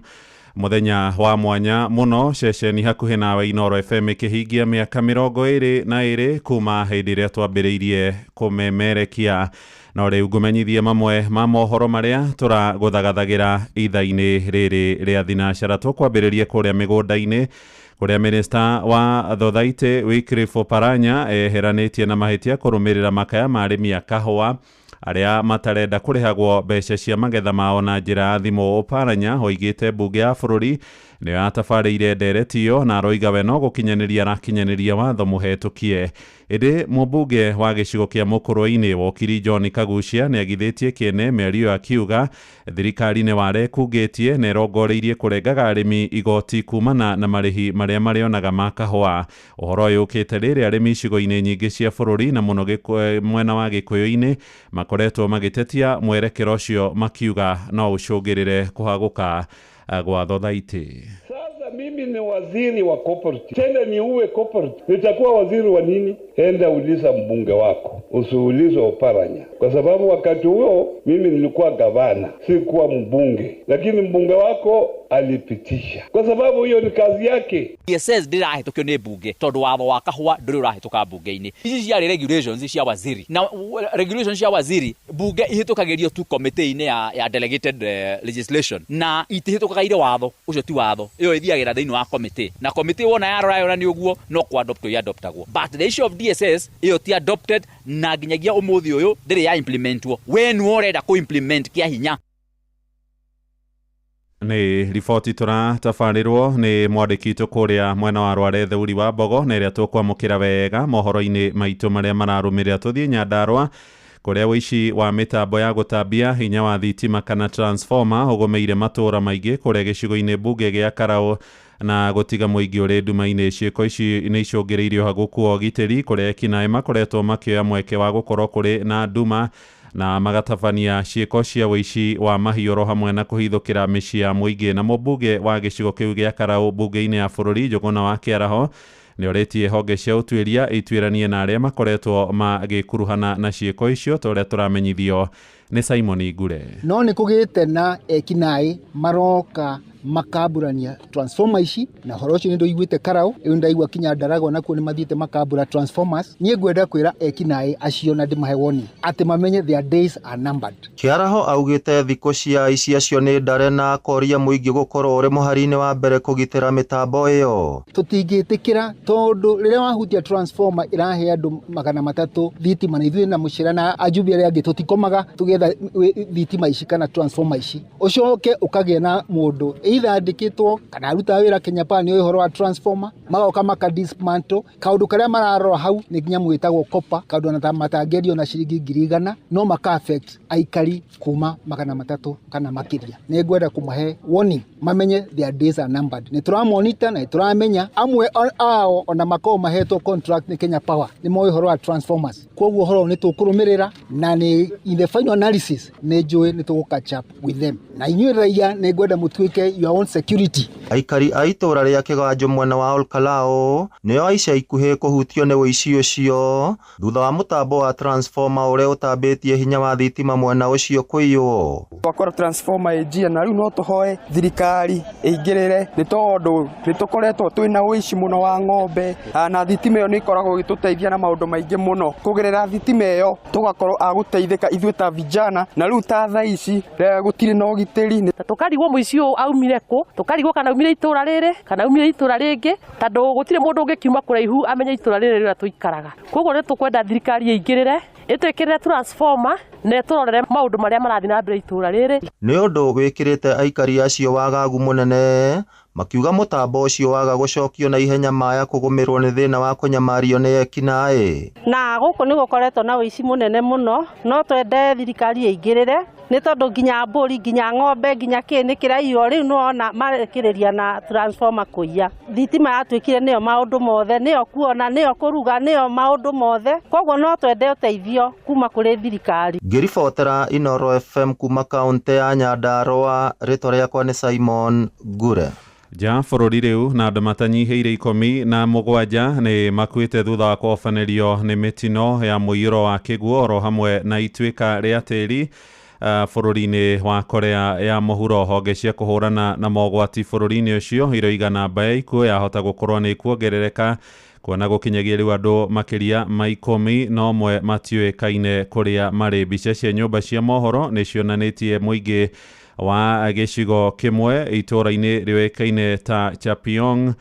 Mũthenya wa mwanya mũno, ceceni hakuhĩ nawe Inoro FM ĩkĩhingia mĩaka 22 kuma hĩndĩ ĩrĩa twambĩrĩirie kũmemerekia. No rĩu ngũmenyithie mamwe ma mohoro marĩa tũragũthagathagĩra ithaa-inĩ rĩrĩ rĩa thinacara. Tũkwambĩrĩria kũrĩa mĩgũnda-inĩ, kũrĩa minista wa thothaitĩ Wycliffe Oparanya eheranĩtie na mahĩtia kũrũmĩrĩra makaya ma arĩmi a kahũa arĩa matarenda kũrĩhagwo mbeca cia magetha mao na njĩra ya thimũ. Oparanya oigĩte mbunge ya bũrũri nĩyo yatabarĩire ndereti ĩyo, na aroiga we no gũkinyanĩria arakinyanĩria watho mũhetũkie. Ĩndĩ mũmbunge wa gĩcigo kĩa Mũkũrwe-inĩ Wokiri John Kagucia nĩagithĩtie kĩene mĩario akiuga thirikari nĩ ware ĩkungĩtie na ĩrongoreirie kũrengaga arĩmi igoti kumana na marĩhi marĩa marĩonaga ma kahũa. Ũhoro ũyũ ũkĩte rĩrĩa arĩmi icigo-inĩ nyingĩ cia bũrũri na mũno mwena wa Gĩkũyũ-inĩ makoretwo magĩtetia mwerekero ũcio, makiuga no ũcũngĩrĩre kũhagũka gwa thothaitĩ. Sasa mimi ni waziri wa cooperative, tena niuwe cooperative, nitakuwa waziri wa nini? Enda uliza mbunge wako, usiulize Oparanya, kwa sababu wakati huo mimi nilikuwa gavana, sikuwa mbunge, lakini mbunge wako alipitisha, kwa sababu hiyo ni kazi yake. DSS ndĩrahĩtũkio nĩ mbunge tondũ watho wa kahũa ndũrĩ ũrahĩtũka mbunge-inĩ. Ici ciarĩ regulations cia waziri, na regulations cia waziri mbunge ihĩtũkagĩrio tu committee-inĩ ya delegated legislation, na itihĩtũkaga irĩ watho ũcio, ti watho, ĩyo ĩthiagĩra thĩinĩ wa committee, na committee wona yarora yona nĩ ũguo no kũ-adopt ĩadoptagwo. But the issue of DSS ĩyo ti adopted, na nginyagia ũmũthĩ ũyũ ndĩrĩ ya implementwo. We nĩwe ũrenda kũ-implement kĩa hinya. Nĩ riboti tũratabarĩrwo nĩ mwandĩki witũ kũrĩa mwena wa Rware Theuri wa Mbogo, na ĩrĩa tũkwamũkĩra wega mohoro-inĩ maitũ marĩa mararũmĩrĩra. Tũthiĩ Nyandarũa kũrĩa ũici wa mĩtambo ya gũtambia hinya wa thitima kana transformer ũgũmĩire matũũra maingĩ kũrĩa gĩcigo-inĩ mbunge gĩa Karau na gũtiga mũingĩ ũrĩ nduma-inĩ. Ciĩko ici nĩ icũngĩrĩirie ũhagũku wa ũgitĩri kũrĩa ekinaĩ makoretwo makĩoya mweke wa gũkorwo kũrĩ na nduma na magatabania ciĩko cia ũici wa mahiũ oro hamwe na kũhithũkĩra mĩciĩ ya mũingĩ. Na mũmbunge wa gĩcigo kĩu gĩa Karau mbunge-inĩ ya bũrũri Njũgũna wa Kĩaraho nĩorĩtie honge cia ũtuĩria ituĩranie na arĩa makoretwo magĩkuruhana na ciĩko icio, ta ũrĩa tũramenyithio nĩ Simon Ngure. No nĩ kũgĩte na ekinaĩ maroka makaburania transformer ici, na horo ũcio nĩ ndũiguĩte Karau, rĩu ndaigua kinya Ndaragwa nakuo nĩ mathiĩte makambura transformers. Niĩ ngwenda kwĩra ekinaĩ acio na ndĩmahe woni atĩ mamenye their days are numbered. Kĩaraho augĩte thikũ cia aici acio nĩ ndare, na akoria mũingĩ gũkorwo ũrĩ mũhari-inĩ wa mbere kũgitĩra mĩtambo ĩyo. Tũtingĩtĩkĩra tondũ rĩrĩa wahutia transformer ĩrahe andũ 300 thitima, na ithuĩ na mũcera na ajumbe arĩa angĩ tũtikomaga tũgĩetha thitima ici kana transformer ici. Ũcoke ũkagĩa na mũndũ either andĩkĩtwo kana arutaga wĩra Kenya Power nĩ ũhoro wa transformer, magoka maka dismantle. Kaũndũ karĩa mararora hau nĩ nyamũ ĩtagwo copper, kaũndũ ona matangĩendio na ciringi 100,000, no maka affect aikari kuma 300 kana makĩria. Nĩ ngwenda kũmahe warning mamenye their days are numbered. Nĩ tũramonita na nĩ tũramenya amwe ao ona makorwo mahetwo contract nĩ Kenya Power nĩ moĩ ũhoro wa transformers. Koguo ũhoro nĩ tũkũrũmĩrĩra, na nĩ in the final analysis nĩ njũĩ nĩ tũgũ catch up with them. Na inyuĩ raia nĩ ngwenda mũtuĩke your own security. Aikari a itũũra rĩa Kĩganjo mwena wa Olkalou nĩo ica ikuhĩ kũhutio nĩ ũici ũcio thutha wa mũtambo wa transformer ũrĩa ũtambĩtie hinya wa thitima mwena ũcio kũiywo. Twakora transformer ĩnjia na rĩu no tũhoe thirikari ĩingĩrĩre nĩ tondũ nĩ tũkoretwo twĩna ũici mũno wa ng'ombe na thitima ĩyo nĩ ĩkoragwo ĩgĩtũteithia na maũndũ maingĩ mũno. Kũgerera thitima ĩyo tũgakorwo a gũteithĩka ithuĩ ta vijana na rĩu ta thaa ici gũtirĩ na ũgitĩri. Tũkarigwo mũici ũyũ aumire kũ, tũkarigwo kana aumire itũra rĩrĩ kana aumire itũra rĩngĩ, tondũ gũtirĩ mũndũ ũngĩkiuma kũraihu amenye itũra rĩrĩ rĩrĩa tũikaraga. Koguo nĩ tũkwenda thirikari ĩingĩrĩre ĩtwĩkĩrĩre transformer na ĩtũrorere maũndũ marĩa marathiĩ na mbere itũra rĩrĩ. Nĩ ũndũ wĩkĩrĩte aikari acio wagagu mũnene makiuga mũtambo ũcio waga gũcokio na ihenya maya kũgũmĩrwo nĩ thĩna wa kũnyamario nĩ ekinaĩ. Na gũkũ nĩ gũkoretwo na ũici mũnene mũno, no twende thirikari ĩingĩrĩre nĩ tondũ nginya mbũri nginya ng'ombe nginya kĩ nĩ kĩraiywo rĩu nĩwona marekĩrĩria na transformer kũiya. Thitima yatuĩkire nĩyo maũndũ mothe, nĩyo kuona, nĩyo kũruga, nĩyo maũndũ mothe, koguo no twende ũteithio kuma kũrĩ thirikari. Ngĩribotera Inooro FM kuma kaũntĩ ya Nyandarũa, rĩtwa rĩakwa nĩ Simon Ngure. Nja bũrũri rĩu na andũ matanyihĩire 17 nĩ makuĩte thutha wa kũhobanĩrio nĩ mĩtino ya mũiyũro wa kĩguũ oro hamwe na ituĩka rĩa tĩri bũrũri-inĩ wa Korea ya mũhuro. Honge cia kũhũrana na mogwati bũrũri-inĩ ũcio iroiga namba ya ikuũ yahota gũkorwo nĩ ĩkuongerereka kuona gũkinyagia rĩu andũ makĩria ma 11 matiũĩkaine kũrĩa marĩ. Mbica cia nyũmba cia mohoro nĩ cionanĩtie mũingĩ wa gĩcigo kĩmwe itũũra-inĩ rĩũĩkaine ta Chapyong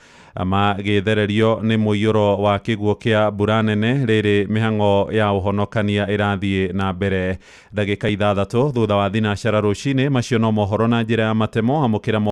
magĩthererio nĩ mũiyũro wa kĩguũ kĩa mbura nene rĩrĩ mĩhang'o ya ũhonokania ĩrathiĩ na mbere. Ndagĩka 6 thutha wa 9 rũcinĩ. Macio no mohoro na njĩra ya matemo. Amũkĩra